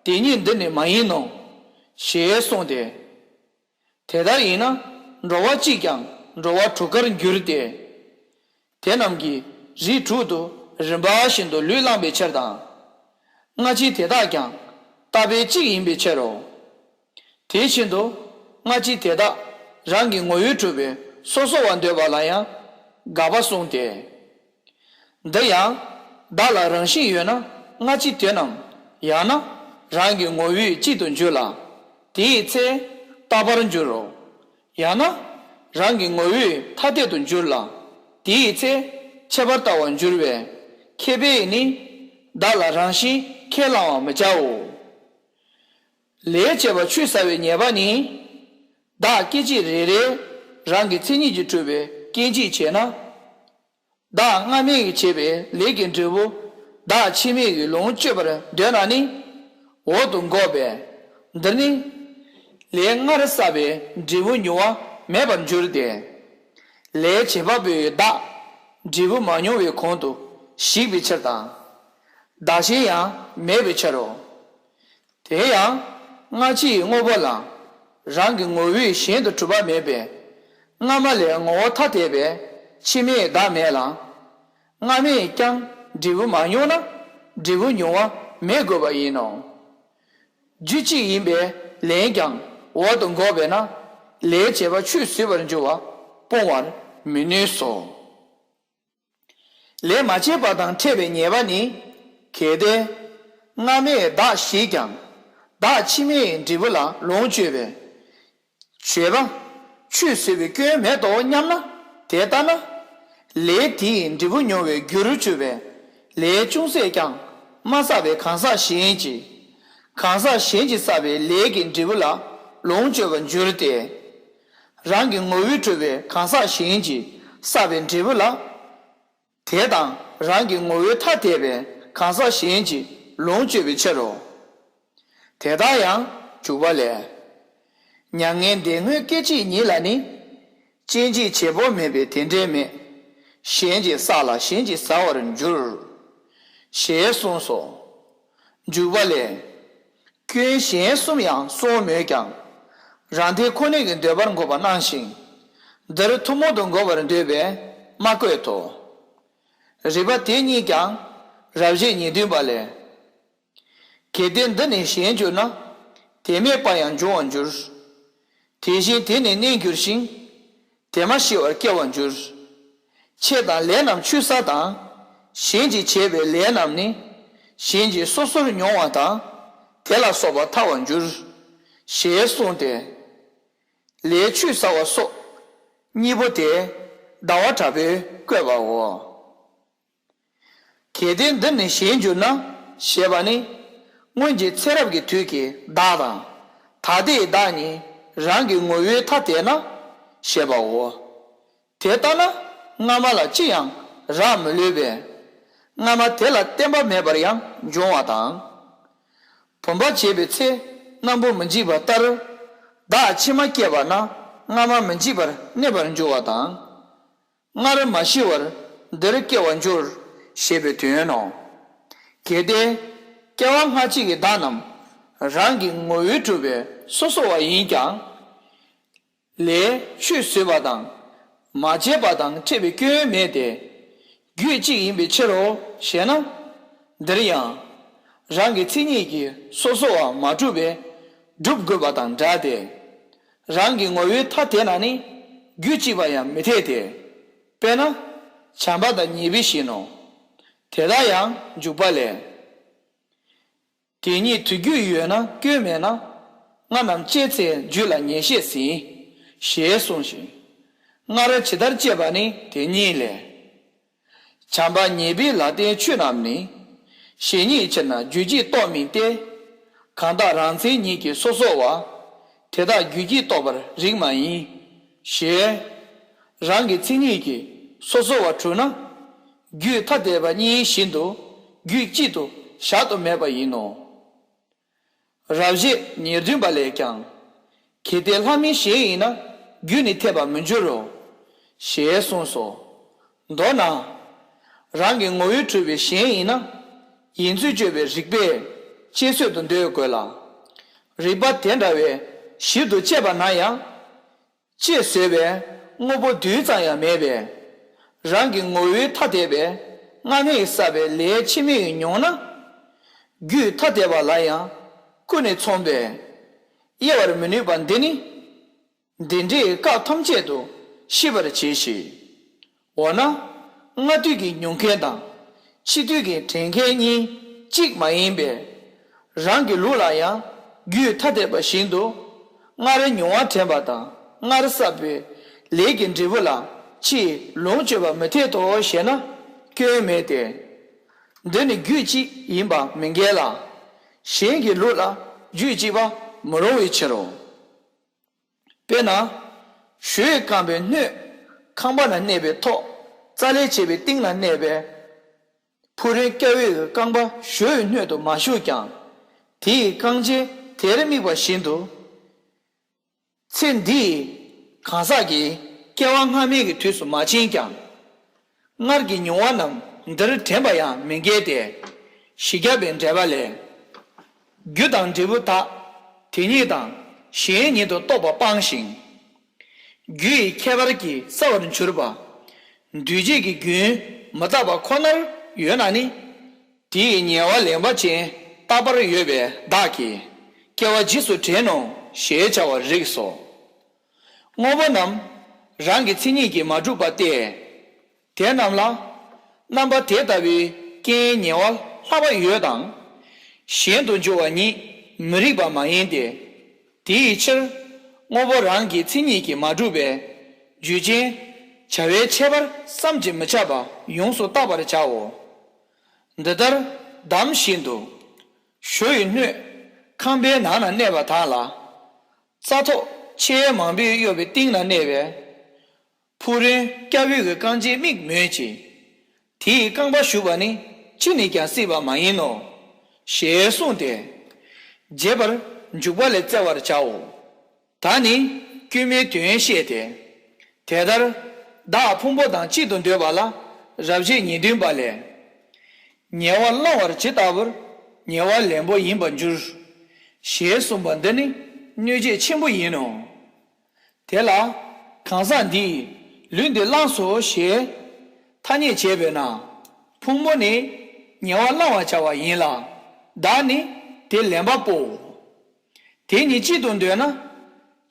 དེ་ཉིད་འདི་ནི་མ་ཡིན་ནོ། ཞེས་གསུངས་ཏེ། དེ་ལྟར་ཡིན་ན་འགྲོ་བ་གཅིག་ཀྱང་འགྲོ་བ་དྲུག་ཀར་འགྱུར་ཏེ། དེ་རྣམས་ཀྱིས་རིགས་དྲུག་ཏུ་རིམ་པ་བཞིན་དུ་ལུས་བླངས་པའི་ཕྱིར་དང་། སྔ་ཕྱི་དེ་དག་ཀྱང་རྟག་པའི་གཅིག་ཡིན་པའི་ཕྱིར་རོ། དེ་བཞིན་དུ་སྔ་ཕྱི་དེ་དག་རང་གི་ངོ་བོས་གྲུབ་པའི་སོ་སོ་བ་འདོད་པ་ལ་ཡང་དགག་པ་གསུངས་ཏེ། འདི་ཡང་བདག་ལ་རང་བཞིན་ཡོད་ན་སྔ་ཕྱི་དེ་རྣམས་ཡང་ན་རང་གི་ངོ་བོས་གཅིག་ཏུ་འགྱུར་ལ། དེའི་ཚེ་རྟག་པར་འགྱུར་རོ། ཡང་ན་རང་གི་ངོ་བོས་ཐ་དད་དུ་འགྱུར་ལ། དེའི་ཚེ་ཁྱད་པར་ལྟ་བར་འགྱུར་བས། མཁས་པས་ནི་བདག་ལ་རང་བཞིན་ཁས་བླང་བར་མི་བྱའོ། ལས་བྱས་པ་ཆུད་ཟ་བའི་ཉེས་པ་ནི། བདག་སྐད་ཅིག་རེ་རེ་རང་གི་མཚན་ཉིད་ཀྱིས་གྲུབ་པའི་སྐྱེ་མཆེད་བྱས་ན། བདག་སྔ་མའི་བྱས་པའི་ལས་ཀྱི་འབྲས་བུ་བདག་ཕྱི་མའི་ལོངས་སྤྱོད་པར་འདོད་ན་ནི་འོག་ཏུ་འགོག་པས། འདིར་ནི་ལས་སྔར་བསགས་པའི་འབྲས་བུ་མྱོང་བ་མེད་པར་འགྱུར་ཏེ། ལས་བྱེད་པ་པོའི་བདག་འབྲས་བུ་མ་མྱོང་བའི་གོང་དུ་ཞིག་པའི་ཕྱིར་དང་། བདག་གཞན་ཡང་མེད་པའི་ཕྱིར་རོ། དེ་ཡང་སྔ་ཕྱི་ཡི་དངོས་པོ་ལ་རང་གི་ངོ་བོས་གཞན་དུ་གྲུབ་པ་མེད་པས། སྔ་མ་ལས་ངོ་བོ་ཐ་དད་པས་ཕྱི་མའི་བདག་མེད་ལ། སྔ་མས་ཀྱང་འབྲས་བུ་མ་མྱོང་ན་འབྲས་བུ་མྱོང་བ་མེད་དགོས་པ་ཡིན་ནོ། རྒྱུ་གཅིག་ཡིན་པས་ལན་ཀྱང་འོག་ཏུ་འགོག་པས་ན་ལས་བྱས་པ་ཆུད་ཟོས་པར་འགྱུར་བ་སྤོང་བར་མི་ནུས་སོ། ལས་མ་བྱས་པ་དང་འཕྲད་པའི་ཉེས་པ་ནི། གལ་ཏེ། སྔ་མས་བདག་བཞེད་ཀྱང་། བདག་ཕྱི་མའི་འབྲས་བུ་ལ་ལོངས་སྤྱོད་པས། བྱས་པ་ཆུད་ཟོས་པའི་སྐྱོན་མེད་དོ་སྙམ་ན་དེ་ལྟ་ན། ལས་དེའི་འབྲས་བུ་མྱོང་བའི་རྒྱུར་གྱུར་པའི་ལས་ཅུང་ཟད་ཀྱང་མ་བསགས་པའི་གང་ཟག་གཞན་གྱིས། གང་ཟག་གཞན་གྱིས་བསགས་པའི་ལས་ཀྱི་འབྲས་བུ་ལ་ལོངས་སྤྱོད་པར་འགྱུར་ཏེ། རང་གི་ངོ་བོས་གྲུབ་པའི་གང་ཟག་གཞན་གྱིས་བསགས་པའི་འབྲས་བུ་ལ། དེ་དང་རང་གི་ངོ་བོས་ཐ་དད་པའི་གང་ཟག་གཞན་གྱིས་ལོངས་སྤྱོད་པའི་ཕྱིར་རོ། དེ་ལྟར་ཡང་འཇུག་པ་ལས། མྱ་ངན་འདས་དངོས་སྐད་ཅིག་ཉིད་ལ་ནི། སྐྱེ་འཇིག་བྱེད་པོ་མེད་པས་དེ་འདྲའི་མེད། གཞན་གྱི་བསགས་ལ་གཞན་གྱིས་ཟ་བར་འགྱུར། ཞེས་གསུངས་སོ། འཇུག་པ་ལས། སྐྱོན་གཞན་གསུམ་ཡང་གསུངས་མོད་ཀྱང་། རང་དེ་ཁོ་ནའི་འདོད་པར་འགོད་པ་གནང་ཞིང་། འདིར་ཐུན་མོང་དུ་འགོད་པར་འདོད་པས་མ་བཀོད་དོ། རིགས་པ་དེ་གཉིས་ཀྱང་། རབ་བྱེད་ཉེར་བདུན་པ་ལས། གལ་ཏེ་འདི་ནི་གཞན་གྱུར་ན། དེ་མེད་པ་ཡང་འབྱུང་བར་འགྱུར། དེ་བཞིན་དེ་ནི་གནས་འགྱུར་ཞིང་། དེ་མ་ཤི་བར་སྐྱེ་བར་འགྱུར། ཆོས་དང་ལས་རྣམས་ཆུད་ཟ་དང་། གཞན་གྱིས་བྱས་པའི་ལས་རྣམས་ནི། གཞན་གྱིས་སོ་སོར་མྱོང་བ་དང་། དེ་ལ་སོགས་པ་ཐལ་བར་འགྱུར། ཞེས་གསུངས་ཏེ། ལས་ཆུད་ཟ་བ་སོགས་གཉིས་པོ་དེ་ཟླ་བ་དྲག་པོས་བཀོད་པའོ། གལ་ཏེ་འདི་ནི་གཞན་འགྱུར་ན་ཞེས་པ་ནི། སྔོན་གྱི་ཚེ་རབས་ཀྱི་དུས་ཀྱི་བདག་དང་། ད་ལྟའི་བདག་གཉིས་རང་གི་ངོ་བོའི་ཐ་དད་ན་ཞེས་པའོ། དེ་ལྟ་ན་སྔ་མ་ལ་ཅི་ཡང་རག་མི་ལུས་པས། སྔ་མ་དེ་ལ་བརྟེན་པ་མེད་པར་ཡང་འབྱུང་བ་དང་། བུམ་པ་བྱས་པའི་ཚེ་སྣམ་བུ་མི་འཇིག་པ་ལྟར། བདག་ཕྱི་མ་སྐྱེས་པ་ན་སྔ་མ་མི་འཇིག་པར་གནས་པར་འགྱུར་བ་དང་། སྔར་མ་ཤི་བར་འདིར་སྐྱེ་བར་འགྱུར། ཞེས་པའི་དོན་ནོ། གལ་ཏེ། སྐྱེ་བ་སྔ་ཕྱི་ཡི་བདག་རྣམས། རང་གི་ངོ་བོས་གྲུབ་པའི་སོ་སོ་བ་ཡིན་ཀྱང་། ལས་ཆུད་ཟོས་པ་དང་། མ་བྱས་པ་དང་འཕྲད་པའི་སྐྱོན་མེད་དེ། རྒྱུད་གཅིག་ཡིན་པའི་ཕྱིར་རོ། ཞེ་ན། འདིར་ཡང་། རང་གི་མཚན་ཉིད་ཀྱིས་སོ་སོ་བ་མ་གྲུབ་པས་སྒྲུབ་དགོས་པ་དང་འདྲ་སྟེ། རང་གི་ངོ་བོའི་ཐ་དད་ན་ནི་རྒྱུད་གཅིག་པ་ཡང་མི་འཐད་དེ། དཔེར་ན། བྱམས་པ་དང་ཉེས་པའི་བཞིན་ནོ། དེ་དག་ཡང་འཇུག་པ་ལས། དེ་ཉིད་དུ་རྒྱུད་ཡོད་ན་སྐྱོན་མེད་ན། ལྔ་རྣམས་བཅད་ཚེ་རྒྱུད་ལ་ཉེས་བཤད་ཟིན། ཞེས་གསུངས་ཤིང་། སྔར་ཇི་ལྟར་བཅད་པ་ནི་དེ་ཉིད་ལས། བྱམས་པ་ཉེས་པའི་ལ་བརྟེན་ཆོས་རྣམས་ནི། གཞན་ཉིད་ཕྱིར་ན་རྒྱུད་གཅིག་རྟོགས་མིན་ཏེ། གང་དག་རང་མཚན་ཉིད་ཀྱིས་སོ་སོ་བ། དེ་དག་རྒྱུད་གཅིག་རྟོགས་པར་རིགས་མ་ཡིན། ཞེས། རང་གི་མཚན་ཉིད་ཀྱིས་སོ་སོ་བ་གྲུབ་ན། རྒྱུད་ཐ་དད་པ་གཉིས་བཞིན་དུ་རྒྱུད་གཅིག་ཏུ་བཞག་ཏུ་མེད་པ་ཡིན་ནོ། རབ་བྱེད་ཉེར་བདུན་པ་ལས་ཀྱང་། གལ་ཏེ་ལྷ་མིན་གཞན་ཡིན་ན། རྒྱུད་ནི་འཐད་པར་མི་འགྱུར་རོ། ཞེས་གསུངས་སོ། མདོར་ན། རང་གི་ངོ་བོས་གྲུབ་པའི་གཞན་ཡིན་ན། ཡིན་ཚུལ་དཔྱོད་པའི་རིགས་པས་དཔྱད་བཟོད་དུ་འདོད་དགོས་ལ། རིགས་པ་དེ་འདྲ་བས་ཞིབ་ཏུ་དཔྱད་པ་ན་ཡང་། དཔྱད་བཟོད་པའི་དངོས་པོ་རྡུལ་ཙམ་ཡང་མེད་པས། རང་གི་ངོ་བོའི་ཐ་དད་པས་སྔ་མས་བསགས་པའི་ལས་ཕྱི་མས་མྱོང་ན། རྒྱུད་ཐ་དད་པ་ལ་ཡང་ཀུན་ནས་མཚུངས་པས། དབྱེ་བར་མི་ནུས་པ་འདི་ནི། འདི་འདྲའི་སྐབས་ཐམས་ཅད་དུ་ཤེས་པར་གྱིས་ཤིག་འོ་ན། སྔ་དུས་ཀྱི་མྱོང་མཁན་དང་། ཕྱི་དུས་ཀྱི་དྲན་མཁན་གཉིས་གཅིག་མ་ཡིན་པས། རང་གི་ལུགས་ལ་ཡང་རྒྱུད་ཐ་དད་པ་བཞིན་དུ། སྔར་མྱོང་བ་དྲན་པ་དང་སྔར་བསགས་པའི་ལས་ཀྱི་འབྲས་བུ་ལ་ཕྱིས་ལོངས་སྤྱོད་པ་མི་འཐད་དོ་ཞེ་ན་སྐྱོན་མེད་དེ། འདི་ནི་རྒྱུད་གཅིག་ཡིན་པ་མི་འགལ་ལ། གཞན་གྱི་ལུགས་ལ་རྒྱུད་གཅིག་པ་མི་རུང་བའི་ཕྱིར་རོ། དཔེར་ན། ཞོའི་རྐང་པའི་སྣོད་ཁང་པ་ན་གནས་པའི་ཐོག་རྩ་ལས་བྱས་པའི་སྟེང་ན་གནས་པའི། ཕུག་རོན་སྐྱ་བོའི་རྐང་པ་ཞོ་ཡི་སྣོད་དུ་མ་ཞུགས་ཀྱང་། དེ་ཡི་རྐང་རྗེས་དེར་དམིགས་པ་བཞིན་དུ། ཚེ་འདིའི་གང་ཟག་གི་སྐྱེ་བ་སྔ་མའི་གི་དུས་སུ་མ་ཕྱིན་ཀྱང་། སྔར་གྱི་མྱོང་བ་རྣམས་འདིར་དྲན་པ་ཡང་མི་འགལ་ཏེ། བཞི་བརྒྱ་པའི་འགྲེལ་པ་ལས། རྒྱུ་དང་འབྲས་བུ་དག་དེ་ཉིད་དང་གཞན་ཉིད་དུ་རྟོགས་པ་སྤངས་ཤིང་། རྒྱུ་ཡི་ཁྱད་པར་གྱིས་བསལ་བར་གྱུར་པ། འདུས་བྱས་ཀྱི་རྒྱུན་མི་རྟག་པ་ཁོ་ནར་ཡོད་ན་ནི། དེ་ཡི་ཉེ་བ་ལེན་པ་ཅན་རྟག་པར་ཡོད་པའི་བདག་གིས་སྐྱེ་བ་རྗེས་སུ་དྲན་ནོ་ཞེས་བྱ་བར་རིགས་སོ། དངོས་པོ་རྣམས་རང་གི་མཚན་ཉིད་ཀྱིས་མ་གྲུབ་པ་སྟེ། དེ་རྣམས་ལ་རྣམ་པ་དེ་ལྟ་བུའི་རྐྱེན་ཉེ་བ་ལྷག་པ་ཡོད་དང་། གཞན་དུ་འགྱུར་བ་ཉིད་མི་རིགས་པ་མ་ཡིན་ཏེ། དེའི་ཕྱིར་དངོས་པོ་རང་གི་མཚན་ཉིད་ཀྱིས་མ་གྲུབ་པའི་རྒྱུ་ཅན་བྱ་བའི་ཁྱད་པར་བསམ་གྱིས་མི་ཁྱབ་པ་ཡོངས་སུ་བརྟག་པར་བྱའོ། འདི་ལྟར་འདམ་བཞིན་དུ་ཞོ་ཡི་སྣོད་ཁང་པའི་ནང་ན་གནས་པ་དག་ལ། རྩྭ་ཐོག་ཆེས་མང་པོས་གཡོགས་པའི་སྟེང་ན་གནས་པའི་ཕུག་རོན་སྐྱ་བོའི་གི་རྐང་རྗེས་དམིགས་མོད་ཀྱི། དེ་ཡི་རྐང་པ་ཞུགས་པ་ནི་ཅི་ནས་ཀྱང་སྲིད་པ་མ་ཡིན་ནོ། ཞེས་གསུངས་ཏེ། རྒྱས་པར་འཇུག་པ་ལས་བཙལ་བར་བྱའོ། ད་ནི་དཀྱུས་མའི་དོན་བཤད་དེ། དེ་ལྟར་བདག་ཕུང་པོ་དང་གཅིག་ཏུ་འདོད་པ་ལ་རབ་བྱེད་ཉེར་བདུན་པ་ལས། ཉེ་བར་བླང་བར་ཇི་ལྟ་བར་ཉེ་བར་ལེན་པོ་ཡིན་པར་འགྱུར། ཞེས་གསུངས་པ་འདི་ནི་གནོད་བྱེད་ཆེན་པོ་ཡིན་ནོ། དེ་ལ་གང་ཟག་འདིས་ལུས་འདི་བླངས་སོ་ཞེས་ཐ་སྙད་བྱས་པས་ན། ཕུང་པོ་ནི་ཉེ་བར་བླང་བར་བྱ་བ་ཡིན་ལ། བདག་ནི་དེ་ལེན་པ་པོའོ། དེ་གཉིས་གཅིག་ཏུ་འདོད་ན།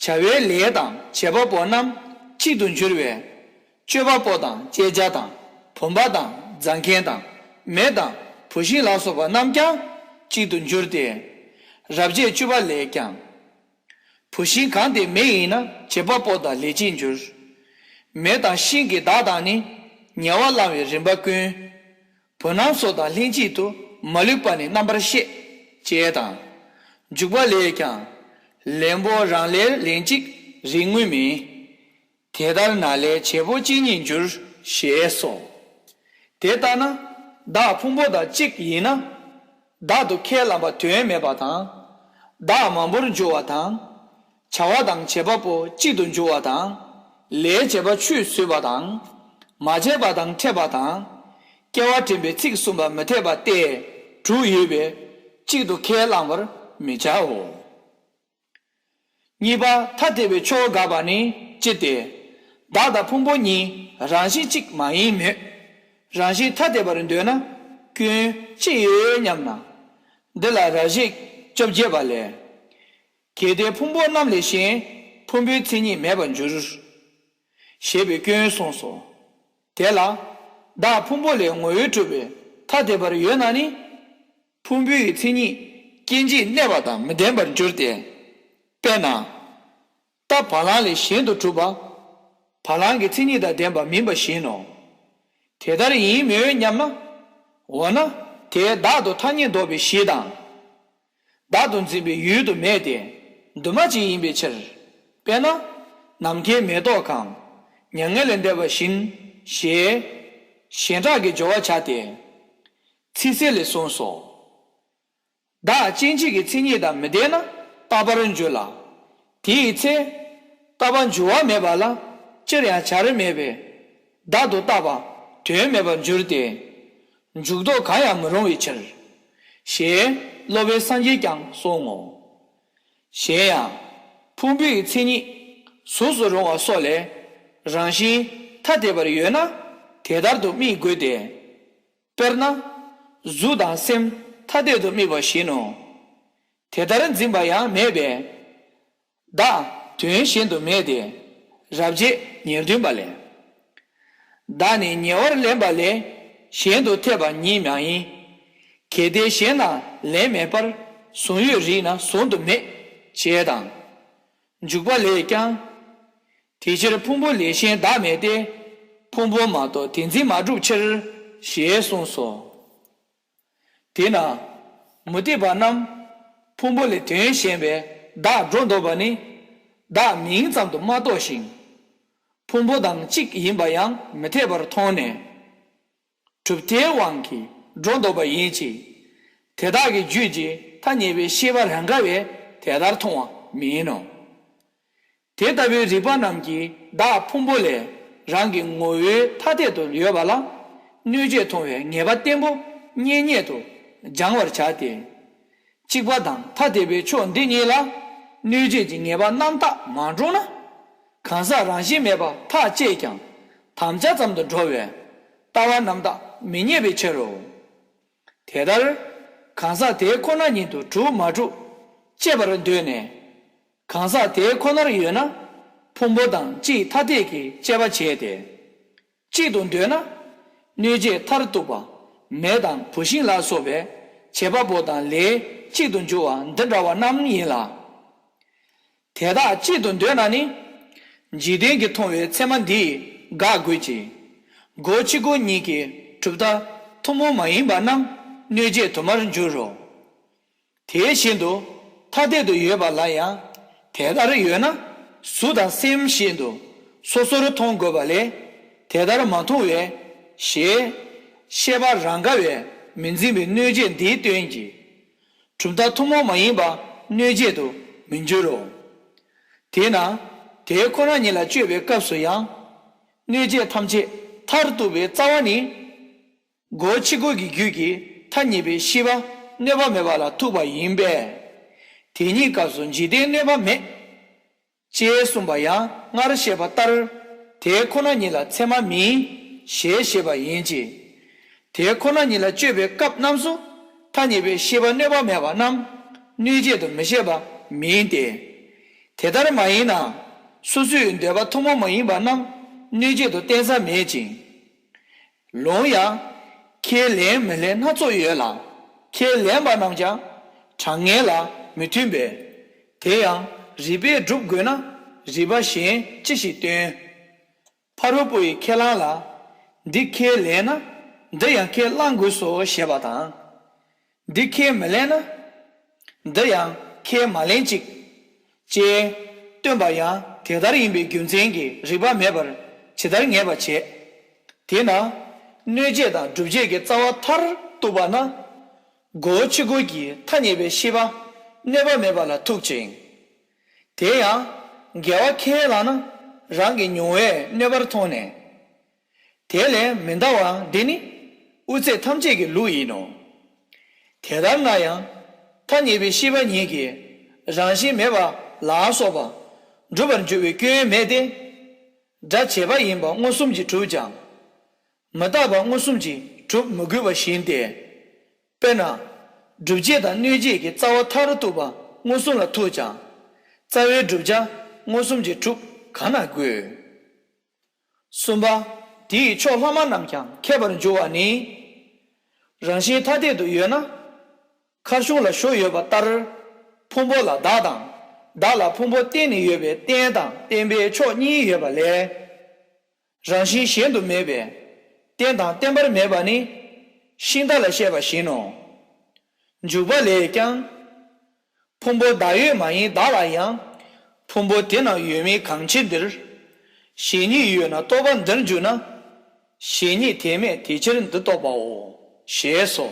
བྱ་བའི་ལས་དང་བྱེད་པ་པོ་རྣམས་གཅིག་ཏུ་འགྱུར་བས། སྤྱོད་པ་པོ་དང་བཅད་བྱ་དང་བུམ་པ་དང་རྫ་མཁན་དང་མེ་དང་བུད་ཤིང་ལ་སོགས་པ་རྣམས་ཀྱང་གཅིག་ཏུ་འགྱུར་ཏེ། རབ་བྱེད་བཅུ་པ་ལས་ཀྱང་། བུད་ཤིང་གང་དེ་མེ་ཡིན་ན་བྱེད་པ་པོ་དང་ལས་གཅིག་འགྱུར། མེ་དང་ཤིང་གི་བདག་དང་ནི་ཉེ་བར་བླང་བའི་རིམ་པ་ཀུན། བུ་རྣམས་སོ་དང་ལྷན་ཅིག་ཏུ་མ་ལུས་པ་ནི་རྣམ་པར་ཤེས། ཅེས་དང་། འཇུག་པ་ལས་ཀྱང་། ལེན་པོ་རང་ལས་ལན་གཅིག་རིགས་དངོས་མིན། དེ་ལྟར་ན་ལས་བྱེད་པོ་གཅིག་ཉིད་འགྱུར། ཞེས་སོ། དེ་ལྟ་ན་བདག་ཕུང་པོ་དང་གཅིག་ཡིན་ན། བདག་ཏུ་ཁས་བླངས་པ་དོན་མེད་པ་དང་། བདག་མང་པོར་འགྱུར་བ་དང་། བྱ་བ་དང་བྱེད་པ་པོ་གཅིག་ཏུ་འགྱུར་བ་དང་། ལས་བྱེད་པ་ཆུད་ཟོས་པ་དང་། མ་བྱས་པ་དང་ཕྲད་པ་དང་། སྐྱེ་བ་དྲན་པའི་ཚིག་གསུངས་པ་མི་འཐད་པ་སྟེ་དྲུག་ཡོད་པས་གཅིག་ཏུ་ཁས་བླང་བར་མི་བྱའོ། གཉིས་པ་ཐ་དད་པའི་ཕྱོགས་དགག་པ་ནི་ཅི་སྟེ། བདག་དང་ཕུང་པོ་གཉིས་རང་བཞིན་གཅིག་མ་ཡིན་མོད། རང་བཞིན་ཐ་དད་པར་འདོད་ན་སྐྱོན་ཅི་ཡོད་སྙམ་ན། འདི་ལ་རབ་བྱེད་བཅོ་བརྒྱད་པ་ལས། གལ་ཏེ་ཕུང་པོ་རྣམས་ལས་གཞན་ཕུང་པོའི་མཚན་ཉིད་མེད་པར་འགྱུར། ཞེས་པའི་སྐྱོན་གསུངས་སོ། དེ་ལ་བདག་ཕུང་པོ་ལས་ངོ་བོས་གྲུབ་པའི་ཐ་དད་པར་ཡོད་ན་ནི། ཕུང་པོའི་མཚན་ཉིད་སྐྱེ་མཆེད་གནས་པ་དང་མི་ལྡན་པར་འགྱུར་ཏེ། དཔེར་ན། རྟ་བ་ལང་ལས་གཞན་དུ་གྲུབ་པ། བ་ལང་གི་མཚན་ཉིད་དང་ལྡན་པ་མིན་པ་བཞིན་ནོ། དེ་ལྟར་ཡིན་མོད་སྙམ་ན། འོ་ན་དེ་བདག་ཏུ་ཐ་སྙད་འདོགས་པའི་གཞི་དང་། བདག་ཏུ་འཛིན་པའི་ཡུལ་དུ་མེད་དེ། འདུས་མ་བྱས་ཡིན་པའི་ཕྱིར། དཔེར་ན། ནམ་མཁའི་མེ་ཏོག་གམ། མྱ་ངན་ལས་འདས་པ་བཞིན། ཞེས། གཞན་གྲགས་ཀྱི་སྦྱོར་བ་བྱ་སྟེ། ཚིག་གསལ་ལས་གསུངས་སོ། བདག་སྐྱེ་མཆེད་ཀྱི་མཚན་ཉིད་དང་མི་ལྡན་ན་རྟག་པར་འགྱུར་ལ། དེའི་ཚེ། རྟག་པར་འགྱུར་བ་མེད་པ་ལ་ཅིར་ཡང་བྱར་མེད་པས། བདག་ཏུ་བཏགས་པ་དོན་མེད་པར་འགྱུར་ཏེ། འཇུག་ལྡོག་གང་ཡང་མི་རུང་བའི་ཕྱིར། ཞེས་སློབ་པའི་སངས་རྒྱས་ཀྱང་གསུང་ངོ་། གཞན་ཡང་། ཕུང་པོའི་མཚན་ཉིད་གཟུགས་སུ་རུང་བ་སོགས་ལས་རང་བཞིན་ཐ་དད་པར་ཡོད་ན་དེ་ལྟར་དུ་དམིགས་དགོས་ཏེ། དཔེར་ན། གཟུགས་དང་སེམས་ཐ་དད་དུ་དམིགས་པ་བཞིན་ནོ། དེ་ལྟར་འཛིན་པ་ཡང་མེད་པས། བདག་དོན་གཞན་དུ་མེད་དེ། རབ་བྱེད་ཉེར་བདུན་པ་ལས། བདག་ནི་ཉེ་བར་ལེན་པ་ལས་གཞན་དུ་འཐད་པ་ཉིད་མ་ཡིན། གལ་ཏེ་གཞན་ལ་ལན་མེད་པར་གཟུང་ཡོད་རིགས་ན་གཟུང་དུ་མེད། ཅེས་དང་། འཇུག་པ་ལས་ཀྱང་། དེ་ཕྱིར་ཕུང་པོ་ལས་གཞན་བདག་མེད་དེ། ཕུང་པོ་མ་གཏོགས་དེ་འཛིན་མ་གྲུབ་ཕྱིར། ཞེས་གསུངས་སོ། དེས་ན། མུ་སྟེགས་པ་རྣམས་ཕུང་པོ་ལས་དོན་གཞན་པའི་བདག་སྒྲོ་འདོགས་པ་ནི། བདག་མིང་ཙམ་དུ་མ་རྟོགས་ཤིང་། ཕུང་པོ་དང་གཅིག་ཡིན་པ་ཡང་མི་འཐད་པར་མཐོང་ནས། གྲུབ་མཐའི་དབང་གིས་སྒྲོ་འདོགས་པ་ཡིན་གྱི། དེ་དག་གི་རྒྱུད་ཀྱི་ཐ་སྙད་པའི་ཤེས་པ་རང་དགའ་བས་དེ་ལྟར་མཐོང་བ་མིན་ནོ། དེ་ལྟ་བུའི་རིགས་པ་རྣམས་ཀྱིས་བདག་ཕུང་པོ་ལས་རང་གི་ངོ་བོའི་ཐ་དད་དུ་ཡོད་པ་ལ་གནོད་བྱེད་མཐོང་བའི་ངེས་པ་བརྟན་པོ་གཉེན་ཉེ་དུ་སྦྱང་བར་བྱ་སྟེ། གཅིག་པ་དང་ཐ་དད་པའི་ཕྱོགས་འདི་གཉིས་ལ་གནོད་བྱེད་ཀྱི་ངེས་པ་རྣམ་དག་མ་འགྲུབ་ན། གང་ཟག་རང་བཞིན་མེད་པ་ཐག་བཅད་ཀྱང་དམ་བཅའ་ཙམ་དུ་འགྲོ་བས་ལྟ་བ་རྣམ་དག་མི་རྙེད་པའི་ཕྱིར་རོ། དེ་ལྟར་གང་ཟག་དེ་ཁོ་ན་ཉིད་དུ་གྲུབ་མ་གྲུབ་དཔྱད་པར་འདོད་ནས། གང་ཟག་དེ་ཁོ་ནར་ཡོད་ན་ཕུང་པོ་དང་གཅིག་ཐ་དད་ཀྱི་དཔྱད་པ་བྱས་ཏེ། གཅིག་ཏུ་འདོད་ན། གནོད་བྱེད་མཐར་གཏུགས་པ་མེ་དང་བུད་ཤིང་ལ་སོགས་པའི་བྱེད་པ་པོ་དང་ལས་གཅིག་ཏུ་འགྱུར་བ་འདི་འདྲ་བ་རྣམས་ཡིན་ལ། དེ་དག་གཅིག་ཏུ་འདོད་ན་ནི། འཇིག་རྟེན་གྱི་མཐོང་བའི་ཚད་མ་འདིས་དགག་དགོས་ཀྱི། སྒོ་ཕྱི་སྒོ་གཉིས་ཀྱི་གྲུབ་མཐའ་ཐུན་མོང་མ་ཡིན་པ་རྣམས་གནོད་བྱེད་དུ་མར་འགྱུར་རོ། དེ་བཞིན་དུ་ཐ་དད་དུ་ཡོད་པ་ལ་ཡང་དེ་ལྟར་ཡོད་ན་གཟུགས་དང་སེམས་བཞིན་དུ་སོ་སོར་མཐོང་དགོས་པ་ལས་དེ་ལྟར་མ་མཐོང་བས་ཞེས་ཤེས་པ་རང་དགའ་བས་མི་འཛིན་པའི་གནོད་བྱེད་འདིའི་དོན་གྱིས། གྲུབ་མཐའ་ཐུན་མོང་མ་ཡིན་པ་གནོད་བྱེད་དུ་མི་འགྱུར་རོ། དེས་ན་དེ་ཁོ་ན་ཉིད་ལ་དཔྱོད་པའི་སྐབས་སུ་ཡང་། གནོད་བྱེད་ཐམས་ཅད་མཐར་གཏུགས་པའི་རྩ་བ་ནི། སྒོ་ཕྱི་སྒོ་གི་རྒྱུད་ཀྱི་ཐ་སྙད་པའི་ཤེས་པ་གནོད་པ་མེད་པ་ལ་ཐུག་པ་ཡིན་པས། དེ་ཉིད་སྐབས་སུ་འཇིག་རྟེན་གནོད་པ་མེད། ཅེས་གསུངས་པ་ཡང་སྔར་བཤད་པ་ལྟར། དེ་ཁོ་ན་ཉིད་ལ་ཚད་མ་མིན། ཞེས་བཤད་པ་ཡིན་གྱི། དེ་ཁོ་ན་ཉིད་ལ་དཔྱོད་པའི་སྐབས་རྣམས་སུ་ཐ་སྙད་པའི་ཤེས་པ་གནོད་པ་མེད་པ་རྣམས་གནོད་བྱེད་དུ་མི་བྱེད་པ་མིན་ཏེ། དེ་ལྟར་མ་ཡིན་ན། སོ་སོའི་འདོད་པ་ཐུན་མོང་མ་ཡིན་པ་རྣམས་གནོད་བྱེད་དུ་བསྟན་ས་མེད་ཅིང་། ལུང་ཡང་། ཁས་ལེན་མི་ལེན་སྣ་ཚོགས་ཡོད་ལ། ཁས་ལེན་པ་རྣམས་ཀྱང་གྲངས་ངེས་ལ་མི་མཐུན་པས། དེ་ཡང་རིགས་པས་སྒྲུབ་དགོས་ན་རིགས་པ་གཞན་ཅི་ཞིག་སྟོན། ཕ་རོལ་པོ་ཡི་ཁས་བླངས་ལ། འདི་ཁས་ལེན་ན་འདི་ཡང་ཁས་བླང་དགོས་སོ་ཞེས་པ་དང་། འདི་ཁས་མི་ལེན་ན། འདི་ཡང་ཁས་མ་ལེན་ཅིག་ཅེས་སྟོན་པ་ཡང་དེ་ལྟར་ཡིན་པའི་རྒྱུ་མཚན་གྱིས་རིགས་པ་མེད་པར་ཇི་ལྟར་ངེས་པར་བྱེད། དེས་ན། གནོད་བྱེད་དང་སྒྲུབ་བྱེད་ཀྱི་རྩ་བ་མཐར་གཏུགས་པ་ན། སྒོ་ཕྱི་སྒོ་གི་ཐ་སྙད་པའི་ཤེས་པ་གནོད་པ་མེད་པ་ལ་ཐུག་ཅིང་། དེ་ཡང་། དགེ་བ་ཁས་བླངས་ན་རང་གི་མྱོང་བས་གནོད་པར་མཐོང་ནས། དེ་ལས་མི་འདའ་བ་འདི་ནི་དབུ་ཚད་ཐམས་ཅད་ཀྱི་ལུགས་ཡིན་ནོ། དེ་ལྟར་ན་ཡང་ཐ་སྙད་པའི་ཤེས་པ་ཉིད་ཀྱིས་རང་བཞིན་མེད་པ་ལ་སོགས་པ་སྒྲུབ་པར་འགྱུར་བའི་སྐྱོན་མེད་དེ། སྒྲ་བྱས་པ་ཡིན་པ་མངོན་སུམ་གྱིས་གྲུབ་ཀྱང་། མི་རྟག་པ་མངོན་སུམ་གྱིས་གྲུབ་མི་དགོས་པ་བཞིན་ཏེ། དཔེར་ན། སྒྲུབ་བྱེད་དང་གནོད་བྱེད་ཀྱི་རྩ་བ་མཐར་ཐུག་པ་མངོན་སུམ་ལ་ཐུག་ཀྱང་། རྩ་བའི་བསྒྲུབ་བྱ་མངོན་སུམ་གྱིས་གྲུབ་གང་ན་དགོས། གསུམ་པ། དེ་ཡི་ཕྱོགས་ལྷག་མ་རྣམས་ཀྱང་ཁྱད་པར་འགྱུར་བ་ནི། རང་བཞིན་ཐ་དད་དུ་ཡོད་ན། མཁར་གཞུང་ལ་ཞོ་ཡོད་པ་ལྟར། ཕུང་པོ་ལ་བདག་དང་། བདག་ལ་ཕུང་པོ་བརྟེན་ནས་ཡོད་པའི་རྟེན་དང་བརྟེན་པའི་ཕྱོགས་གཉིས་ཡོད་པ་ལས། རང་བཞིན་གཞན་དུ་མེད་པས་རྟེན་དང་བརྟེན་པར་མེད་པ་ནི་ཤིང་རྟ་ལ་བཤད་པ་བཞིན་ནོ། འཇུག་པ་ལས་ཀྱང་། ཕུང་པོ་བདག་ཡོད་མ་ཡིན་བདག་ལ་ཡང་། ཕུང་པོ་དེ་རྣམས་ཡོད་མིན་གང་ཕྱིར་འདིར། གཞན་ཉིད་ཡོད་ན་རྟོག་པ་འདིར་འཇུག་ན། གཞན་ཉིད་དེ་མེད་དེ་ཕྱིར་འདི་རྟོགས་པའོ། ཞེས་སོ།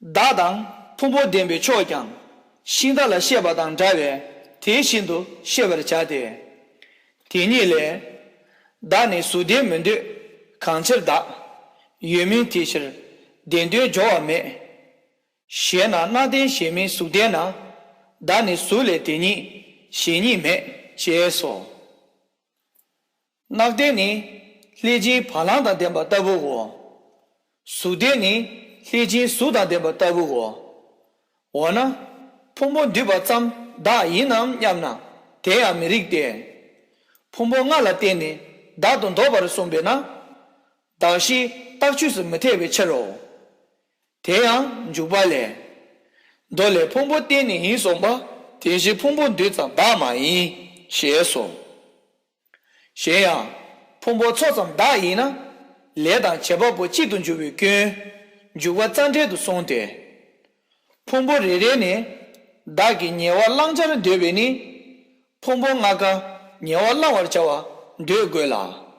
བདག་དང་ཕུང་པོ་ལྡན་པའི་ཕྱོགས་ཀྱང་ཤིང་རྟ་ལ་བཤད་པ་དང་འདྲ་བས་དེ་བཞིན་དུ་ཤེས་པར་བྱ་སྟེ། དེ་ཉིད་ལས། བདག་ནི་གཟུགས་ལྡན་མི་འདོད་གང་ཕྱིར་བདག་ཡོད་མིན་དེ་ཕྱིར་བདེན་དོན་སྦྱོར་བ་མེད། ཞེ་ན། རྣམ་བདེན་གཞན་མིན་གཟུགས་ལྡན་ན། བདག་ནི་གཟུགས་ལས་དེ་ཉིད་གཞན་ཉིད་མེད་ཅེས་སོ། རྣམ་བདེན་ནི་ལྷས་སྦྱིན་བ་ལང་དང་ལྡན་པ་ལྟ་བུའོ། གཟུགས་ལྡན་ནི་ལྷས་སྦྱིན་གཟུགས་དང་ལྡན་པ་ལྟ་བུའོ། འོ་ན། ཕུང་པོ་འདུས་པ་ཙམ་བདག་ཡིན་ནམ་སྙམ་ན་དེ་ཡང་མི་རིགས་ཏེ། ཕུང་པོ་ལྔ་ལ་བརྟེན་ནས་བདག་ཏུ་འདོགས་པར་གསུངས་པས་ན། གདགས་གཞི་རྟགས་ཆོས་སུ་མི་འཐད་པའི་ཕྱིར་རོ། དེ་ཡང་འཇུག་པ་ལས། མདོ་ལས་ཕུང་པོ་བརྟེན་ནས་ཡིན་གསུངས་པ་དེ་བཞིན་ཕུང་པོ་འདུས་ཙམ་བདག་མ་ཡིན། ཞེས་སོ། གཞན་ཡང་། ཕུང་པོ་ཚོགས་ཙམ་བདག་ཡིན་ན། ལས་དང་བྱེད་པ་པོ་གཅིག་ཏུ་འགྱུར་བའི་སྐྱོན། འཇུག་པ་རྩ་འགྲེལ་དུ་གསུངས་ཏེ། ཕུང་པོ་རེ་རེ་ནས་བདག་གི་ཉེ་བར་བླང་བྱར་འདོད་པས་ནི། ཕུང་པོ་ལྔ་ཀ་ཉེ་བར་བླང་བར་བྱ་བ་འདོད་དགོས་ལ།